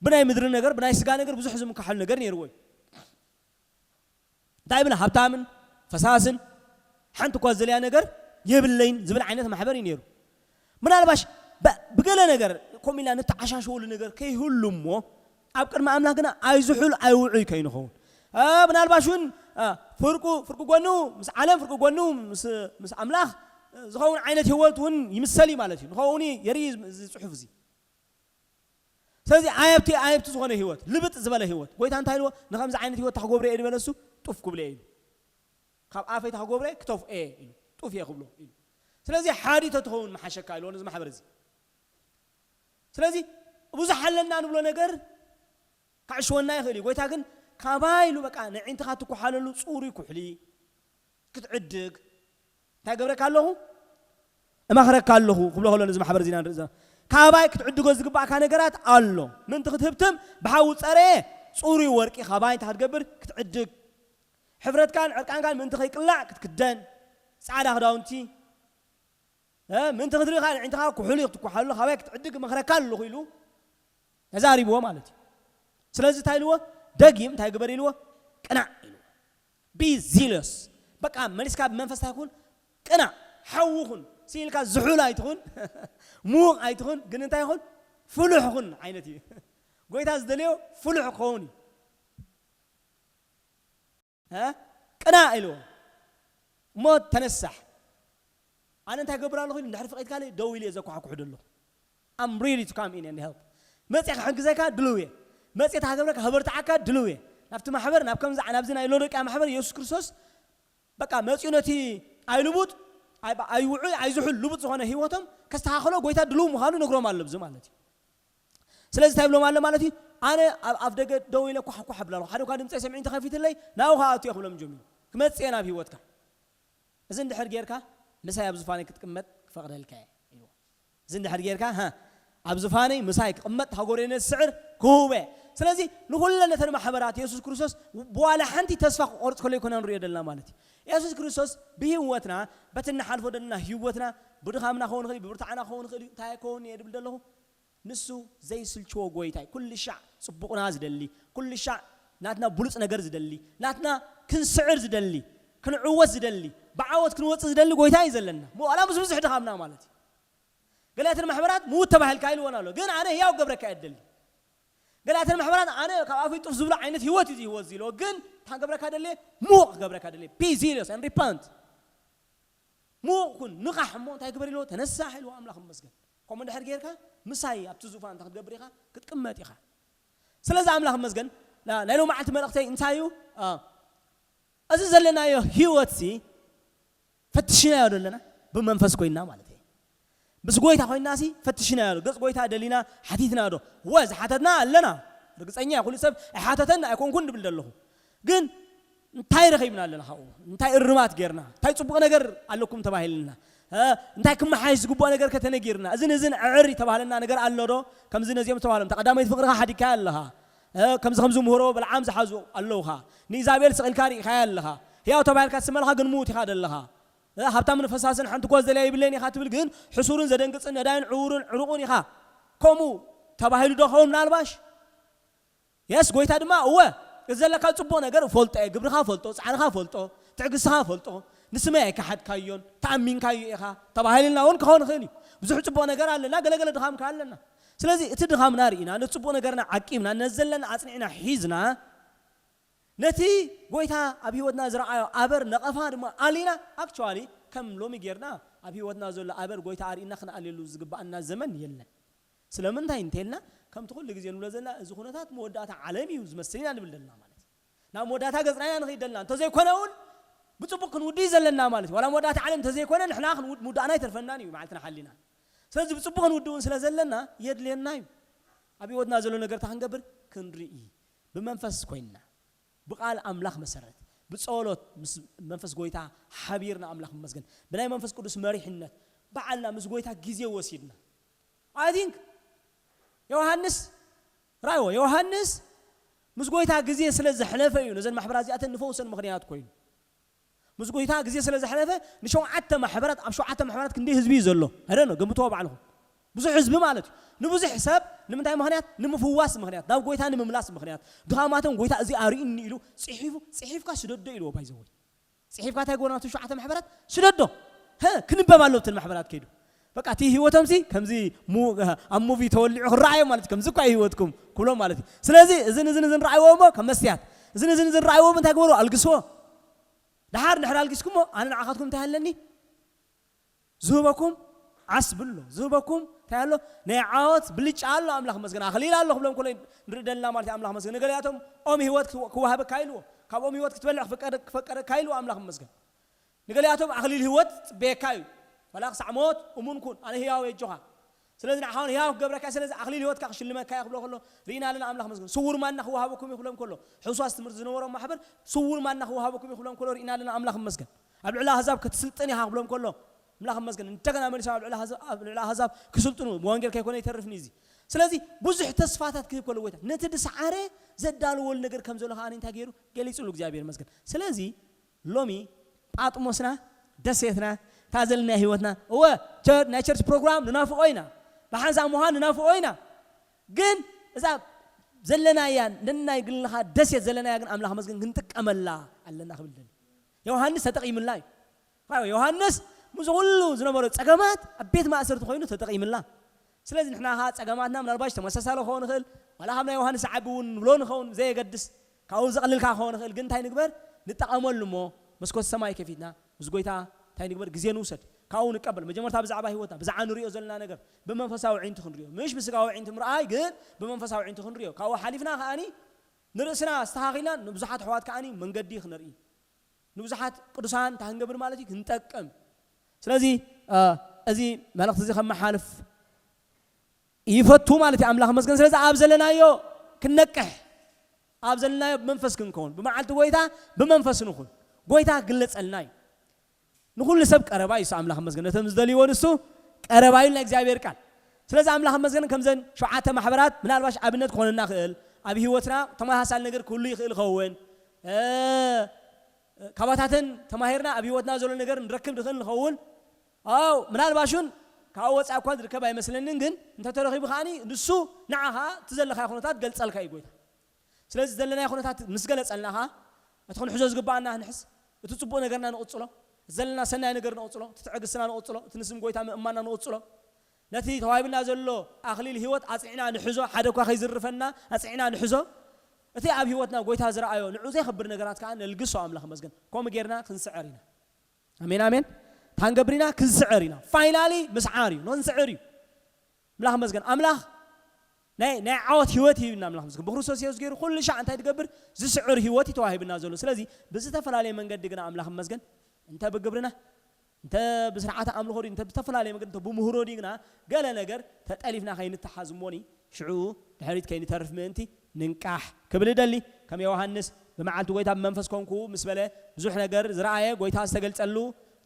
ብናይ ምድሪ ነገር ብናይ ስጋ ነገር ብዙሕ ዝምካሓሉ ነገር ነይርዎ እዩ። እንታይ ይብል ሃብታምን ፈሳስን ሓንቲ እኳ ዝደልያ ነገር የብለይን ዝብል ዓይነት ማሕበር እዩ ነይሩ። ምናልባሽ ብገለ ነገር ከምኡ ኢልና ንተዓሻሸወሉ ነገር ከይህሉ እሞ ኣብ ቅድሚ ኣምላኽ ግና ኣይዝሑል ኣይውዑይ ከይንኸውን ምናልባሽ እውን ፍርቁ ፍርቁ ጎኑ ምስ ዓለም ፍርቁ ጎኑ ምስ ኣምላኽ ዝኸውን ዓይነት ህይወት እውን ይምሰል እዩ ማለት እዩ። ንኸውን የርኢ እዚ ፅሑፍ እዚ። ስለዚ ኣየብቲ ኣየብቲ ዝኾነ ህይወት ልብጥ ዝበለ ህይወት ጎይታ እንታይ ኢልዎ ንከምዚ ዓይነት ህይወት ታክገብሮ እየ ዝበለ እሱ ጡፍ ክብሎ እየ ኢሉ። ካብ ኣፈይ ታክገብሮ እየ ክተፍ እየ ኢሉ ጡፍ እየ ክብሎ ኢሉ። ስለዚ ሓዲ ተትኸውን መሓሸካ ኢልዎ ነዚ ማሕበር እዚ። ስለዚ ብዙሕ ኣለና ንብሎ ነገር ካዕሽወና ይኽእል እዩ። ጎይታ ግን ካባይ ኢሉ በቃ ንዒንትኻ ትኩሓለሉ ፅሩይ ኩሕሊ ክትዕድግ እንታይ ገብረካ ኣለኹ እመኽረካ ኣለኹ ክብሎ ከሎ ነዚ ማሕበር ዚና ንርኢ ዘለና ካባይ ክትዕድጎ ዝግባእካ ነገራት ኣሎ። ምንቲ ክትህብትም ብሓዊ ፀረየ ፅሩይ ወርቂ ካባይ እንታይ ክትገብር ክትዕድግ ሕፍረትካን ዕርቃንካን ምእንቲ ከይቅላዕ ክትክደን፣ ጻዕዳ ክዳውንቲ፣ እ፣ ምእንቲ ክትርኢ ከኣ ንዕንትኻ ኩሕሊ ክትኩሓሉ፣ ካባይ ክትዕድግ እመኽረካ ኣለኹ ኢሉ ተዛሪብዎ ማለት እዩ። ስለዚ እንታይ ኢልዎ? ደጊም እንታይ ግበር ኢልዎ? ቅናዕ ኢልዎ። Be zealous። በቃ መሊስካ ብመንፈስ እንታይ ኩን? ቅናዕ። ሓዊ ኩን። ስኢልካ ዝሑል ኣይትኹን፣ ምዉቕ ኣይትኹን፣ ግን እንታይ ኩን? ፍሉሕ ኩን ዓይነት እዩ። ጎይታ ዝደልዮ ፍሉሕ ክኸውን እዩ። እ? ቅናዕ ኢልዎ። እሞ ተነሳሕ። ኣነ እንታይ ገብር ኣለኹ ኢሉ እንድሕር ፈቒድካለይ ደው ኢለ እየ ዘኳሕኩሕ ዘለኹ። I'm ready to come in and help። መፅየ ክሕግዘካ ድልው እየ። መፅየ ታገብረካ ከበርትዓካ ድልው እየ። ናብቲ ማሕበር፣ ናብ ከምዚ፣ ናብዚ ናይ ሎዶቅያ ማሕበር የሱስ ክርስቶስ በቃ መፅኡ ነቲ ኣይልቡጥ፣ ኣይ-፣ ኣይውዑይ፣ ኣይዝሑል ልቡጥ ዝኾነ ህይወቶም ከስተኻኽሎ ጎይታ ድልው ምዃኑ ነግሮም ኣሎ ብዚ ማለት እዩ። ስለዚ እንታይ ብሎም ኣሎ ማለት እዩ? ኣነ ኣብ ኣፍ ደገ ደው ኢለ ኳሕ ኳሕ እብል ኣለኹ። ሓደ እኳ ድምፀይ ሰሚዑ እንተኸፊትለይ ናብኡ ከኣቱ እየ ክብሎም ጀሚሩ። ክመፅእ እየ ናብ ህይወትካ። እዚ እንድሕር ጌርካ ምሳይ ኣብ ዙፋነይ ክትቅመጥ ክፈቕደልካ እየ ኢልዎ። እዚ እንድሕር ጌርካ፣ ሃ፣ ኣብ ዙፋነይ ምሳይ ክቕመጥ ሃጎሬነ ዝስዕር ክህቦ እየ። ስለዚ ንኹለን እተን ማሕበራት የሱስ ክርስቶስ ብዋላ ሓንቲ ተስፋ ክቆርጽ ከሎ ኣይኮነን ንሪኦ ዘለና ማለት እዩ። የሱስ ክርስቶስ ብህይወትና፣ በቲ እንሓልፎ ዘለና ህይወትና፣ ብድኻምና ክኸውን ይኽእል እዩ፣ ብብርታዕና ክኸውን ይኽእል እዩ፣ እንታይ ክኸውን እየ ድብል ዘለኹ? ንሱ ዘይስልችዎ ጎይታ እዩ። ኩሉ ሻዕ ጽቡቕና ዝደሊ፣ ኩሉ ሻዕ ናትና ብሉጽ ነገር ዝደሊ፣ ናትና ክንስዕር ዝደሊ፣ ክንዕወት ዝደሊ፣ ብዓወት ክንወጽእ ዝደሊ ጎይታ እዩ ዘለና። ዋላ ምስ ብዙሕ ድኻምና ማለት እዩ። ገሊኣተን ማሕበራት ምዉት ተባሂልካ ኢልወን ኣሎ። ግን ኣነ ህያው ክገብረካ እየ ዝደሊ። ገሊኣተን ማሕበራት ኣነ ካብ ኣፈይ ጡፍ ዝብሎ ዓይነት ህይወት እዩ ህይወት ዝብሎ። ግን እንታይ ክገብረካ ደልየ? ምዉቕ ክገብረካ ደልየ። Be zealous and repent። ምዉቕ ኩን፣ ንቓሕ እሞ እንታይ ግበር ኢልዎ? ተነሳሕ ኢልዎ ኣምላኽ ይመስገን። ከምኡ እንድሕር ጌርካ ምሳይ ኣብቲ ዙፋን እንታይ ክትገብር ኢኻ? ክትቅመጥ ኢኻ። ስለዚ ኣምላኽ ይመስገን። ና-፣ ናይ ሎማዓንቲ መልእኽተይ እንታይ እዩ? አ፣ እዚ ዘለናዮ ህይወትሲ ፈትሽናዮ ዶ ኣለና? ብመንፈስ ኮይንና ማለት እዩ። ምስ ጎይታ ኮይንናሲ ፈትሽናዮ ዶ? ገጽ ጎይታ ደሊና ሓቲትና ዶ? ወ ዝሓተትና ኣለና። ርግጸኛ ኩሉ ሰብ ኣይሓተተን ኣይኮንኩን ድብል ደለኹ። ግን እንታይ ረኺብና ኣለና ካብኡ? እንታይ እርማት ጌርና? እንታይ ጽቡቕ ነገር ኣለኩም ተባሂልና? እ፣ እንታይ ክመሓየሽ ዝግብኦ ነገር ከተነጊርና? እዝን እዝን ዕዕር ይተባህለና ነገር ኣሎ ዶ? ከምዚ ነዚኦም ዝተባህሎም፣ እታ ቀዳመይቲ ፍቕርኻ ሓዲግካያ ኣለኻ። እ፣ ከምዚ ከምዚ ምህሮ በልዓም ዝሓዙ ኣለውኻ። ንኢዛቤል ስቕ ኢልካ ርኢኻያ ኣለኻ። ህያው ተባሂልካ ትስመልኻ ግን ምዉት ኢኻ ደለኻ። እ፣ ሃብታምን ፈሳስን ሓንቲ ጓል ዘልያ ይብለይን ኢኻ ትብል ግን ሕሱርን ዘደንግጽን ነዳይን ዕውርን ዕሩቕን ኢኻ። ከምኡ ተባሂሉ ዶ ኸውን ምናልባሽ? የስ፣ ጎይታ ድማ፣ እወ፣ እዚ ዘለካ ጽቡቕ ነገር እፈልጦ እየ፣ ግብርኻ እፈልጦ፣ ጻዕርኻ እፈልጦ፣ ትዕግስትኻ እፈልጦ፣ ንስመይ ኣይከሓድካዮን፣ ተኣሚንካዮ ኢኻ፣ ተባሂልና እውን ክኸውን ይኽእል እዩ። ብዙሕ ጽቡቕ ነገር ኣለና፣ ገለገለ ድኻም ከ ኣለና። ስለዚ እቲ ድኻምና ርኢና፣ ነቲ ጽቡቕ ነገርና ዓቂብና፣ ነቲ ዘለና ኣጽኒዕና ሒዝና፣ ነቲ ጎይታ ኣብ ህይወትና ዝረኣዮ ኣበር ነቐፋ ድማ ኣሊና፣ ኣክቹዋሊ ከም ሎሚ ጌርና ኣብ ህይወትና ዘሎ ኣበር ጎይታ ኣርኢና ክንኣልየሉ ዝግብኣና ዘመን የለን። ስለምንታይ እንተልና፣ ከምቲ ኩሉ ግዜ ንብሎ ዘለና፣ እዚ ኩነታት መወዳእታ ዓለም እዩ ዝመስል ኢና ንብል ዘለና ማለት እዩ። ናብ መወዳእታ ገጽና ኢና ንኸይድ ዘለና። እንተዘይኮነ እውን ብጽቡቕ ክንውድእ እዩ ዘለና ማለት እዩ። ዋላ መወዳእታ ዓለም እንተዘይኮነ፣ ንሕና ክንውድ-፣ ምውዳእና ኣይተርፈናን እዩ፣ መዓልትና ሓሊና። ስለዚ ብጽቡቕ ክንውድእ እውን ስለ ዘለና፣ የድልየና እዩ። ኣብ ህይወትና ዘሎ ነገር እንታይ ክንገብር? ክንርኢ። ብመንፈስ ኮይንና፣ ብቃል ኣምላኽ መሰረት፣ ብጸሎት ምስ መንፈስ ጎይታ ሓቢርና፣ ኣምላኽ ይመስገን፣ ብናይ መንፈስ ቅዱስ መሪሕነት፣ ባዕልና ምስ ጎይታ ግዜ ወሲድና። I think ዮሃንስ፣ ራእይዎ፣ ዮሃንስ ምስ ጎይታ ግዜ ስለ ዘሕለፈ እዩ ነዘን ማሕበራት እዚኣተን ንፈውሰን ምኽንያት ኮይኑ። ምስ ጎይታ ግዜ ስለ ዘሕለፈ፣ ንሸውዓተ ማሕበራት፣ ኣብ ሸውዓተ ማሕበራት ክንደይ ህዝቢ እዩ ዘሎ? I don't know፣ ገምትዎ ባዕልኹም። ብዙሕ ህዝቢ ማለት እዩ። ንብዙሕ ሰብ ንምንታይ ምኽንያት? ንምፍዋስ ምኽንያት፣ ናብ ጎይታ ንምምላስ ምኽንያት። ድኻማቶም ጎይታ እዚ ኣርእዩኒ ኢሉ ጽሒፉ፣ ጽሒፍካ ስደዶ ኢልዎ፣ ባይዘወይ። ጽሒፍካ እንታይ ጎና፣ ሸውዓተ ማሕበራት ስደዶ። ሀ፣ ክንበብ ኣሎ እተን ማሕበራት ከይዱ። በቃ እቲ ህይወቶም ሲ ከምዚ ሙ-፣ ኣብ ሙቪ ተወሊዑ ክረኣዮም ማለት እዩ። ከምዚ እኳ እዩ ህይወትኩም ክብሎም ማለት እዩ። ስለዚ እዝን እዝን እዝን ረኣይዎ እሞ ከም መስትያት፣ እዝን እዝን እዝን ረኣይዎ እሞ እንታይ ግበሩ? ኣልግስዎ። ደሓር እንድሕር ኣልጊስኩሞ ኣነ ንዓኻትኩም እንታይ ኣለኒ? ዝህበኩም ዓስቢ ኣሎ። ዝህበኩም እንታይ ኣሎ? ናይ ዓወት ብልጫ ኣሎ። ኣምላኽ መስገን። ኣኽሊል ኣሎ ክብሎም ከሎ ንርኢ ደለና ማለት እዩ። ኣምላኽ መስገን። ንገሊኣቶም ኦም ህይወት ክወ-፣ ክወሃበካ ኢልዎ። ካብ ኦም ህይወት ክትበልዕ ክፈቀደ-፣ ክፈቀደካ ኢልዎ። ኣምላኽ መስገን። ንገሊኣቶም ኣኽሊል ህይወት ጽበየካ እዩ። ዋላ ክሳዕ ሞት እሙን ኩን፣ ኣነ ህያው እየ፣ ኣጆኻ። ስለዚ ንዓኻ እውን ህያው ክገብረካ፣ ስለዚ ኣኽሊል ህይወትካ ክሽልመካ እየ ክብሎ ከሎ ርኢና ኣለና። ኣምላኽ መስገን። ስውር ማና ክወሃበኩም እዩ ክብሎም ከሎ፣ ሕውስዋስ ትምህርቲ ዝነበሮም ማሕበር ስውር ማና ክወሃበኩም እዩ ክብሎም ከሎ ርኢና ኣለና። ኣምላኽ መስገን። ኣብ ልዕሊ ኣህዛብ ክትስልጥን ኢኻ ክብሎም ከሎ፣ ኣምላኽ መስገን። እንደገና መሊሶም ኣብ ልዕሊ ኣህዛብ፣ ኣብ ልዕሊ ኣህዛብ ክስልጥኑ፣ ብወንጌል ከይኮነ ይተርፍኒ እዚ። ስለዚ ብዙሕ ተስፋታት ክህብ ከሎ ጎይታ ነቲ ዝሰዓረ ዘዳልወሉ ነገር ከም ዘሎ ከኣ እንታይ ገይሩ ገሊጹሉ እግዚኣብሔር ይመስገን። ስለዚ ሎሚ ጳጥሞስና ደሴትና እታ ዘለና ህይወትና እወ ቸር- ናይ ቸርች ፕሮግራም ንናፍቆ ኢና፣ ብሓንሳብ ምዃን ንናፍቆ ኢና። ግን እዛ ዘለናያ ነናይ ግልኻ ደሴት ዘለናያ ግን ኣምላኽ መስገን ክንጥቀመላ ኣለና ክብል ደሊ። ዮሃንስ ተጠቒምላ እዩ። ራእዩ ዮሃንስ ምስ ኩሉ ዝነበሮ ጸገማት ኣብ ቤት ማእሰርቲ ኮይኑ ተጠቒምላ። ስለዚ ንሕና ኸዓ ጸገማትና ምናልባሽ ተመሳሳሊ ክኸውን ይኽእል፣ ዋላ ካብ ናይ ዮሃንስ ዓቢ እውን ንብሎ ንኸውን፣ ዘየገድስ ካብኡ ዝቐልል ከዓ ክኸውን ይኽእል። ግን እንታይ ንግበር? ንጠቐመሉ እሞ መስኮት ሰማይ ከፊትና ምስ ጎይታ እንታይ ንግበር? ግዜ ንውሰድ፣ ካብኡ ንቀበል። መጀመርታ ብዛዕባ ህይወትና፣ ብዛዕባ ንሪኦ ዘለና ነገር ብመንፈሳዊ ዒንቱ ክንሪኦ፣ ምሽ ብስጋዊ ዒንቱ ምርኣይ፣ ግን ብመንፈሳዊ ዒንቱ ክንሪኦ። ካብኡ ሓሊፍና ከዓኒ ንርእስና ኣስተኻኺልና ንብዙሓት ኣሕዋት ከዓኒ መንገዲ ክነርኢ፣ ንብዙሓት ቅዱሳን እንታይ ክንገብር ማለት እዩ? ክንጠቅም። ስለዚ እ፣ እዚ መልእኽቲ እዚ ከመሓልፍ ይፈቱ ማለት እዩ። ኣምላኽ መስገን። ስለዚ ኣብ ዘለናዮ ክንነቅሕ፣ ኣብ ዘለናዮ ብመንፈስ ክንከውን፣ ብመዓልቲ ጎይታ ብመንፈስ ንኹን። ጎይታ ክግለጸልና እዩ። ንኹሉ ሰብ ቀረባ እዩ። ኣምላኽ መስገን። ነቶም ዝደልይዎ ንሱ ቀረባ እዩ፣ ናይ እግዚኣብሔር ቃል። ስለዚ ኣምላኽ መስገን። ከምዘን ሸውዓተ ማሕበራት ምናልባሽ ኣብነት ክኾነና ይኽእል። ኣብ ህይወትና ተመሳሳሊ ነገር ክህሉ ይኽእል ይኸውን። እ፣ ካባታተን ተማሂርና ኣብ ህይወትና ዘሎ ነገር ንረክብ ንኽእል ንኸውን። ኣው ምናልባሽ እውን ካብኡ ወፃኢ እኳ ዝርከብ ኣይመስለንን፣ ግን እንተተረኺቡ ከዓኒ ንሱ ንዓኻ እቲ ዘለኻዮ ኩነታት ገልጸልካ እዩ ጎይታ። ስለዚ ዘለናዮ ኩነታት ምስ ገለጸልና ኸዓ እቲ ክንሕዞ ዝግባኣና ንሕዝ፣ እቲ ጽቡቕ ነገርና ንቕጽሎ፣ እቲ ዘለና ሰናይ ነገር ንቕጽሎ፣ እቲ ትዕግስትና ንቕጽሎ፣ እቲ ንስም ጎይታ ምእማንና ንቕጽሎ፣ ነቲ ተዋሂብና ዘሎ ኣኽሊል ህይወት ኣጽኒዕና ንሕዞ፣ ሓደ እኳ ከይዝርፈና ኣጽኒዕና ንሕዞ። እቲ ኣብ ህይወትና ጎይታ ዝረኣዮ ንዑ ዘይኸብር ነገራት ከኣ ነልግሶ። ኣምላኽ መስገን። ከምኡ ጌርና ክንስዕር ኢና። ኣሜን ኣሜን። ታንገብር ኢና ክንስዕር ኢና። ፋይናሊ ምስዓር እዩ፣ ንኽንስዕር እዩ። ኣምላኽ መስገን። ኣምላኽ ናይ ናይ ዓወት ህይወት ይህብና። ኣምላኽ መስገን። ብክርስቶስ የሱስ ገይሩ ኩሉ ሻዕ እንታይ ትገብር? ዝስዕር ህይወት እዩ ተዋሂብና ዘሎ። ስለዚ ብዝተፈላለየ መንገዲ ግና ኣምላኽ መስገን፣ እንተ ብግብርና፣ እንተ ብስርዓተ ኣምልኾ ድዩ፣ እንተ ብዝተፈላለየ መንገዲ፣ እንተ ብምህሮ ድዩ፣ ግና ገለ ነገር ተጠሊፍና ከይንተሓዝ እሞኒ ሽዑ ድሕሪት ከይንተርፍ ምእንቲ ንንቃሕ ክብል እደሊ። ከም ዮሃንስ ብመዓልቲ ጎይታ ብመንፈስ ኮንኩ ምስ በለ ብዙሕ ነገር ዝረኣየ፣ ጎይታ ዝተገልጸሉ፣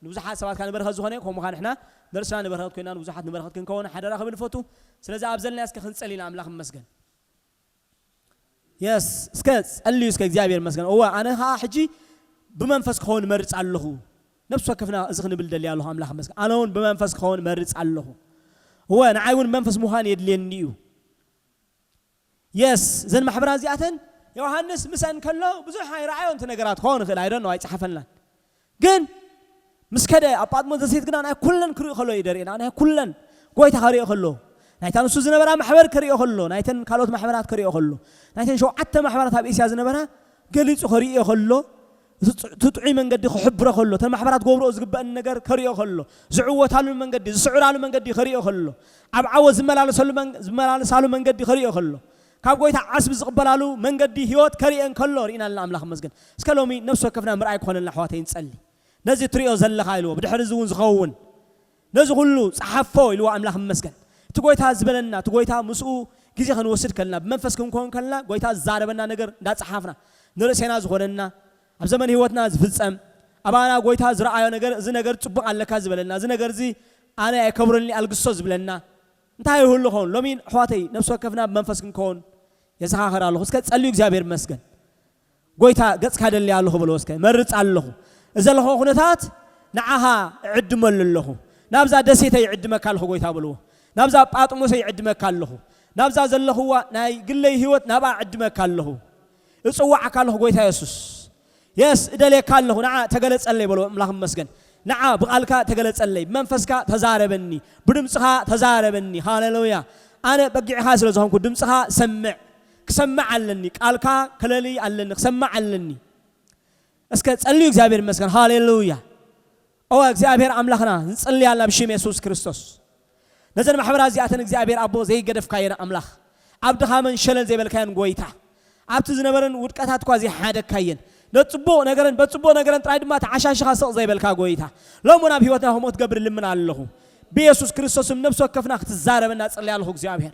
ንብዙሓት ሰባት ከኣ ንበረኸት ዝኾነ፣ ከምኡ ከኣ ንሕና ነርስና ንበረኸት ኮይና ንብዙሓት ንበረኸት ክንከውን ሓደራ ክብል እፈቱ። ስለዚ ኣብ ዘለና እስከ ክንጸሊ ኢና። ኣምላኽ ይመስገን። የስ እስከ ጸልዩ እስከ እግዚኣብሔር ይመስገን። እወ ኣነ ከኣ ሕጂ ብመንፈስ ክኸውን መርጽ ኣለኹ። ነፍሲ ወከፍና እዚ ክንብል ደልየ ኣለኹ። ኣምላኽ ይመስገን። ኣነ እውን ብመንፈስ ክኸውን መርጽ ኣለኹ። እወ ንዓይ እውን መንፈስ ምዃን የድልየኒ እዩ። የስ እዘን ማሕበራት እዚኣተን ዮሃንስ ምስኣን ከሎ ብዙሕ ኣይረኣዮን እቲ ነገራት ክኸውን ይኽእል ኣይደኖ ኣይጸሓፈልናን። ግን ምስ ከደ ኣብ ጳጥሞስ ደሴት ግና ናይ ኩለን ክርኢ ከሎ እዩ ደርእና። ናይ ኩለን ጎይታ ከርእዮ ከሎ ናይታ ንሱ ዝነበራ ማሕበር ከርእዮ ከሎ ናይተን ካልኦት ማሕበራት ከርእዮ ከሎ ናይተን ሸውዓተ ማሕበራት ኣብ እስያ ዝነበራ ገሊጹ ከርእዮ ከሎ እቲ ጥዑይ መንገዲ ክሕብሮ ከሎ እተን ማሕበራት ክገብርኦ ዝግበአን ነገር ከርእዮ ከሎ ዝዕወታሉ መንገዲ ዝስዕራሉ መንገዲ ከርእዮ ከሎ ኣብ ዓወት ዝመላለሳሉ መንገዲ ከርእዮ ከሎ ካብ ጎይታ ዓስቢ ዝቕበላሉ መንገዲ ህይወት ከርእየን ከሎ ርኢና ኣለና። ኣምላኽ መስገን። እስከ ሎሚ ነፍሲ ወከፍና ምርኣይ ክኾነልና ኣሕዋተይ ንጸሊ። ነዚ ትሪኦ ዘለኻ ኢልዎ ብድሕሪ እዚ እውን ዝኸውን ነዚ ኩሉ ጸሓፎ ኢልዎ ኣምላኽ መስገን። እቲ ጎይታ ዝበለና እቲ ጎይታ ምስኡ ግዜ ክንወስድ ከልና ብመንፈስ ክንከውን ከልና ጎይታ ዝዛረበና ነገር እንዳጸሓፍና ንርእሴና ዝኾነና ኣብ ዘመን ህይወትና ዝፍጸም ኣባና ጎይታ ዝረኣዮ ነገር እዚ ነገር ጽቡቕ ኣለካ ዝበለና እዚ ነገር እዚ ኣነ ኣይከብረኒ ኣልግሶ ዝብለና እንታይ ይህሉ ኸውን? ሎሚ ኣሕዋተይ ነፍሲ ወከፍና ብመንፈስ ክንከውን የዘኻኸር ኣለኹ። እስከ ጸልዩ እግዚኣብሔር ይመስገን። ጎይታ ገጽካ ደልየ ኣለኹ በልዎ እስከ መርጽ ኣለኹ። እዚ ዘለኹ ኩነታት ንዓኻ እዕድመሉ ኣለኹ። ናብዛ ደሴተይ እዕድመካ ኣለኹ ጎይታ በልዎ። ናብዛ ጳጥሞሰይ እዕድመካ ኣለኹ። ናብዛ ዘለኹዋ ናይ ግለይ ህይወት ናብኣ እዕድመካ ኣለኹ። እጽዋዓካ ኣለኹ ጎይታ የሱስ። የስ እደልየካ ኣለኹ ንዓ ተገለጸለይ በሎ ኣምላኽ መስገን። ንዓ ብቓልካ ተገለጸለይ ብመንፈስካ ተዛረበኒ ብድምፅኻ ተዛረበኒ ሃሌሉያ። ኣነ በጊዕኻ ስለ ዝኾንኩ ድምፅኻ ሰምዕ ክሰምዕ ኣለኒ ቃልካ ከለሊ ኣለኒ ክሰምዕ ኣለኒ። እስከ ጸልዩ እግዚኣብሔር ይመስገን ሃሌሉያ። ኦ እግዚኣብሔር ኣምላኽና ንጽልያልና ብሽም የሱስ ክርስቶስ። ነዘን ማሕበራት እዚኣተን እግዚኣብሔር ኣቦ ዘይገደፍካየን ኣምላኽ ኣብ ድኻመን ሸለል ዘይበልካየን ጎይታ ኣብቲ ዝነበረን ውድቀታት እኳ ዘይሓደግካየን ነጽቡቕ ነገረን በጽቡቕ ነገረን ጥራይ ድማ ተዓሻሽኻ ስቕ ዘይበልካ ጎይታ ሎም እውን ኣብ ህይወትና ከምኡ ትገብር ልምን ኣለኹ። ብየሱስ ክርስቶስም ነብሲ ወከፍና ክትዛረበና ጽልያ ኣለኹ እግዚኣብሔር።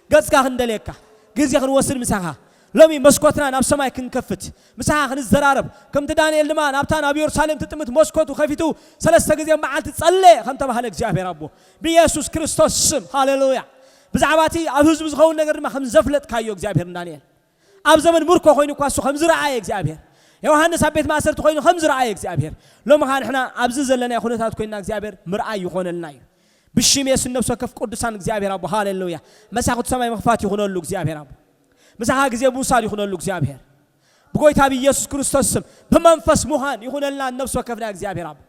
ገጽካ ክንደልየካ ግዜ ክንወስድ ምሳኻ ሎሚ መስኮትና ናብ ሰማይ ክንከፍት ምሳኻ ክንዘራረብ ከምቲ ዳንኤል ድማ ናብታ ናብ የሩሳሌም ትጥምት መስኮቱ ከፊቱ ሰለስተ ግዜ መዓልቲ ጸለየ ከም ተባህለ እግዚኣብሔር ኣቦ ብየሱስ ክርስቶስ ስም ሃሌሉያ። ብዛዕባ እቲ ኣብ ህዝቡ ዝኸውን ነገር ድማ ከም ዘፍለጥካዮ እግዚኣብሔር ንዳንኤል፣ ኣብ ዘመን ምርኮ ኮይኑ እኳ እሱ ከም ዝረኣየ እግዚኣብሔር፣ ዮሃንስ ኣብ ቤት ማእሰርቲ ኮይኑ ከም ዝረኣየ እግዚኣብሔር፣ ሎሚ ኸዓ ንሕና ኣብዚ ዘለናዮ ኩነታት ኮይና እግዚኣብሔር ምርኣይ ይኾነልና እዩ። ብሽም የሱስ ነፍሲ ወከፍ ቅዱሳን እግዚኣብሔር ኣቦ፣ ሃሌሉያ፣ መሳኹቲ ሰማይ ምኽፋት ይኹነሉ እግዚኣብሔር ኣቦ። ምሳኻ ግዜ ምውሳድ ይኹነሉ እግዚኣብሔር። ብጎይታ ብኢየሱስ ክርስቶስ ስም ብመንፈስ ምዃን ይኹነልና ነፍሲ ወከፍና እግዚኣብሔር ኣቦ።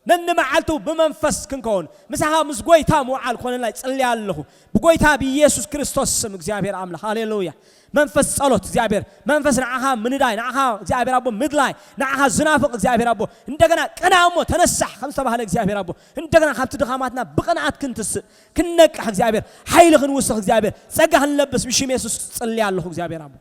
ነንመዓልቱ ብመንፈስ ክንከውን፣ ምሳኻ ምስ ጎይታ ምውዓል ኮነልና ይጽሊ ኣለኹ። ብጎይታ ብኢየሱስ ክርስቶስ ስም እግዚኣብሔር ኣምላኽ፣ ሃሌሉያ። መንፈስ ጸሎት እግዚኣብሔር፣ መንፈስ ንዓኻ ምንዳይ፣ ንዓኻ እግዚኣብሔር ኣቦ ምድላይ፣ ንዓኻ ዝናፍቕ እግዚኣብሔር ኣቦ፣ እንደገና ቅና እሞ ተነሳሕ ከም ዝተባህለ እግዚኣብሔር ኣቦ፣ እንደገና ካብቲ ድኻማትና ብቕንኣት ክንትስእ፣ ክንነቅሕ እግዚኣብሔር፣ ሓይሊ ክንውስኽ እግዚኣብሔር፣ ጸጋ ክንለብስ ብሽም የሱስ ጽሊ ኣለኹ እግዚኣብሔር ኣቦ።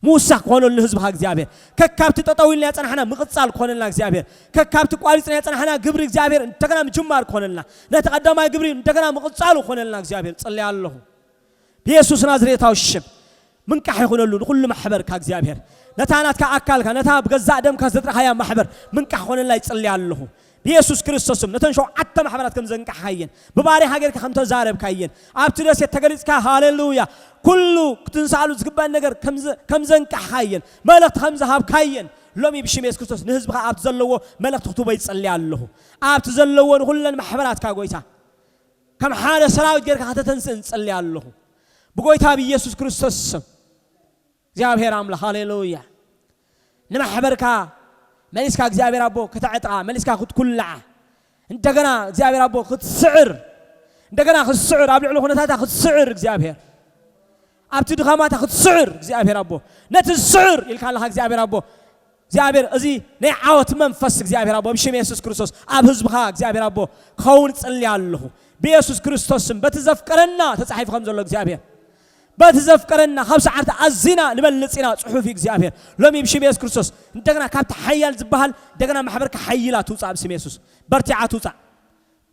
ምውሳኽ ክኾነሉ ህዝብኻ እግዚኣብሔር፣ ከካብቲ ጠጠው ኢልና ያጸናሕና ምቕጻል ክኾነልና እግዚኣብሔር፣ ከካብቲ ቋሪጽና ያጸናሕና ግብሪ እግዚኣብሔር እንደገና ምጅማር ክኾነልና፣ ነቲ ቀዳማይ ግብሪ እንደገና ምቕጻሉ ክኾነልና እግዚኣብሔር ጽሊ ኣለኹ። ብየሱስ ናዝሬታዊ ሽም ምንቃሕ ይኹነሉ ንኹሉ ማሕበርካ እግዚኣብሔር፣ ነታ ናትካ ኣካልካ፣ ነታ ብገዛእ ደምካ ዘጥረኻያ ማሕበር ምንቃሕ ክኾነላ ይጽሊ ኣለኹ። ብየሱስ ክርስቶስ ስም ነተን ሸውዓተ ማሕበራት ከም ዘንቃሕካየን፣ ብባሪኻ ጌርካ ከም ተዛረብካየን፣ ኣብቲ ደሴት ተገሊጽካ፣ ሃሌሉያ፣ ኩሉ ክትንሳሉ ዝግባእ ነገር ከም ዘ-፣ ከም ዘንቃሕካየን፣ መልእኽቲ ከም ዝሃብካየን፣ ሎሚ ብሽም የሱስ ክርስቶስ ንህዝብኻ ኣብቲ ዘለዎ መልእኽቲ ክትቦ ይጸሊ ኣለኹ። ኣብቲ ዘለዎ ንኹለን ማሕበራትካ ጎይታ፣ ከም ሓደ ሰራዊት ጌርካ ከተተንስእ ንጸሊ ኣለኹ። ብጎይታ ብኢየሱስ ክርስቶስ ስም እግዚኣብሔር ኣምላኽ፣ ሃሌሉያ። ንማሕበርካ መሊስካ እግዚኣብሔር ኣቦ ከተዕጥቓ፣ መሊስካ ክትኩልዓ፣ እንደገና እግዚኣብሔር ኣቦ ክትስዕር፣ እንደገና ክትስዕር፣ ኣብ ልዕሊ ኩነታታ ክትስዕር እግዚኣብሔር፣ ኣብቲ ድኻማታ ክትስዕር እግዚኣብሔር ኣቦ፣ ነቲ ዝስዕር ኢልካ ኣለኻ እግዚኣብሔር ኣቦ። እግዚኣብሔር፣ እዚ ናይ ዓወት መንፈስ እግዚኣብሔር ኣቦ፣ ብሽም የሱስ ክርስቶስ ኣብ ህዝብኻ እግዚኣብሔር ኣቦ ክኸውን ጽሊ ኣለኹ። ብየሱስ ክርስቶስ ስም፣ በቲ ዘፍቀረና ተጻሒፉ ከም ዘሎ እግዚኣብሔር፣ በቲ ዘፍቀረና ካብ ሰዓርቲ ኣዚና ንበልጽ ኢና ጽሑፍ እዩ እግዚኣብሔር። ሎሚ ብሽም የሱስ ክርስቶስ እንደገና ካብቲ ሓያል ዝበሃል እንደገና ማሕበርካ ሓይላ ትውጻእ ብስም የሱስ። በርቲዓ ትውጻእ፣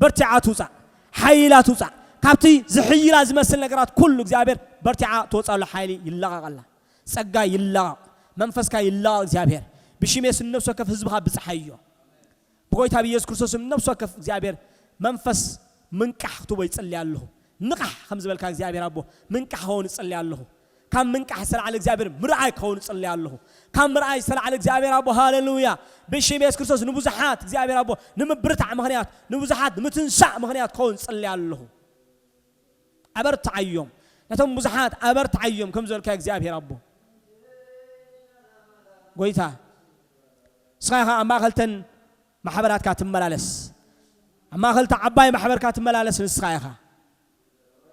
በርቲዓ ትውጻእ፣ ሓይላ ትውጻእ። ካብቲ ዝሕይላ ዝመስል ነገራት ኩሉ እግዚኣብሔር በርቲዓ ትወጻሉ ሓይሊ ይለቓቐላ፣ ጸጋ ይለቓቕ፣ መንፈስካ ይለቓቕ እግዚኣብሔር። ብሽም የሱስ ነፍሲ ወከፍ ህዝብኻ ብጽሓዮ። ብጎይታ ብኢየሱስ ክርስቶስ ስም ነፍሲ ወከፍ እግዚኣብሔር መንፈስ ምንቃሕ ክትቦ ይጽሊ ኣለኹ። ንቓሕ ከም ዝበልካ እግዚኣብሔር ኣቦ ምንቃሕ ክኸውን ይጽሊ ኣለኹ። ካብ ምንቃሕ ዝተላዕለ እግዚኣብሔር ምርኣይ ክኸውን ይጽሊ ኣለኹ። ካብ ምርኣይ ዝተላዕለ እግዚኣብሔር ኣቦ ሃሌሉያ። ብሽም የሱስ ክርስቶስ ንብዙሓት እግዚኣብሔር ኣቦ ንምብርታዕ ምኽንያት፣ ንብዙሓት ንምትንሳእ ምኽንያት ክኸውን ይጽሊ ኣለኹ። ኣበርትዓዮም። ነቶም ብዙሓት ኣበርትዓዮም ከም ዝበልካ እግዚኣብሔር ኣቦ። ጎይታ፣ ንስኻ ኢኻ ኣብ ማእኸልተን ማሕበራትካ ትመላለስ። ኣብ ማእኸልታ ዓባይ ማሕበርካ ትመላለስ ንስኻ ኢኻ።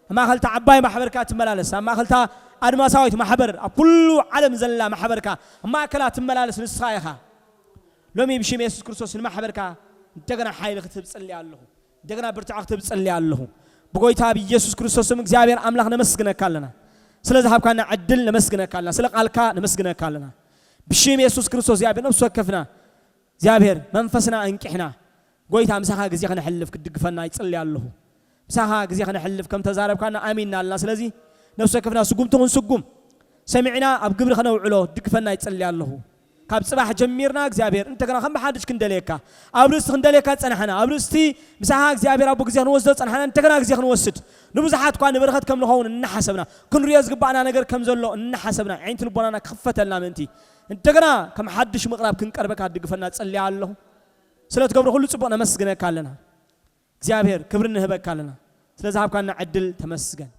ኣብ ማእኸልታ ዓባይ ማሕበርካ ትመላለስ። ኣብ ማእኸልታ ኣድማሳዊት ማሕበር፣ ኣብ ኩሉ ዓለም ዘላ ማሕበርካ፣ ኣብ ማእከላ ትመላለስ ንስኻ ኢኻ። ሎሚ ብሽም የሱስ ክርስቶስ ንማሕበርካ እንደገና ሓይሊ ክትህብ ጸሊ ኣለኹ። እንደገና ብርትዐ ክትህብ ጸሊ ኣለኹ። ብጎይታ ብኢየሱስ ክርስቶስ ስም እግዚኣብሔር ኣምላኽ ነመስግነካ ኣለና። ስለ ዝሃብካና ዕድል ነመስግነካ ኣለና። ስለ ቃልካ ነመስግነካ ኣለና። ብሽም የሱስ ክርስቶስ እግዚኣብሔር ነፍሲ ወከፍና እግዚኣብሔር መንፈስና እንቂሕና፣ ጎይታ ምሳኻ ግዜ ከነሕልፍ ክትድግፈና ይጽሊ ኣለኹ። ምሳኻ ግዜ ከነሕልፍ ከም ተዛረብካና ኣሚንና ኣለና። ስለዚ ነፍሲ ወከፍና ስጉምቲ ክንስጉም፣ ሰሚዕና ኣብ ግብሪ ከነውዕሎ ድግፈና ይጽሊ ኣለኹ። ካብ ጽባሕ ጀሚርና እግዚኣብሔር እንደገና ከም ብሓድሽ ክንደልየካ፣ ኣብ ርእስቲ ክንደልየካ ጸናሕና፣ ኣብ ርእስቲ ምሳኻ እግዚኣብሔር ኣቦ ግዜ ክንወስዶ ጸናሕና፣ እንደገና ግዜ ክንወስድ፣ ንብዙሓት እኳ ንበረኸት ከም ንኸውን እናሓሰብና፣ ክንሪኦ ዝግባእና ነገር ከም ዘሎ እናሓሰብና፣ ዓይንቲ ልቦናና ክኽፈተልና ምእንቲ እንደገና ከም ሓድሽ ምቕራብ ክንቀርበካ ድግፈና ጸልያ ኣለኹ። ስለ ትገብሮ ኩሉ ጽቡቕ ነመስግነካ ኣለና። እግዚኣብሔር ክብሪ ንህበካ ኣለና። ስለ ዝሃብካና ዕድል ተመስገን።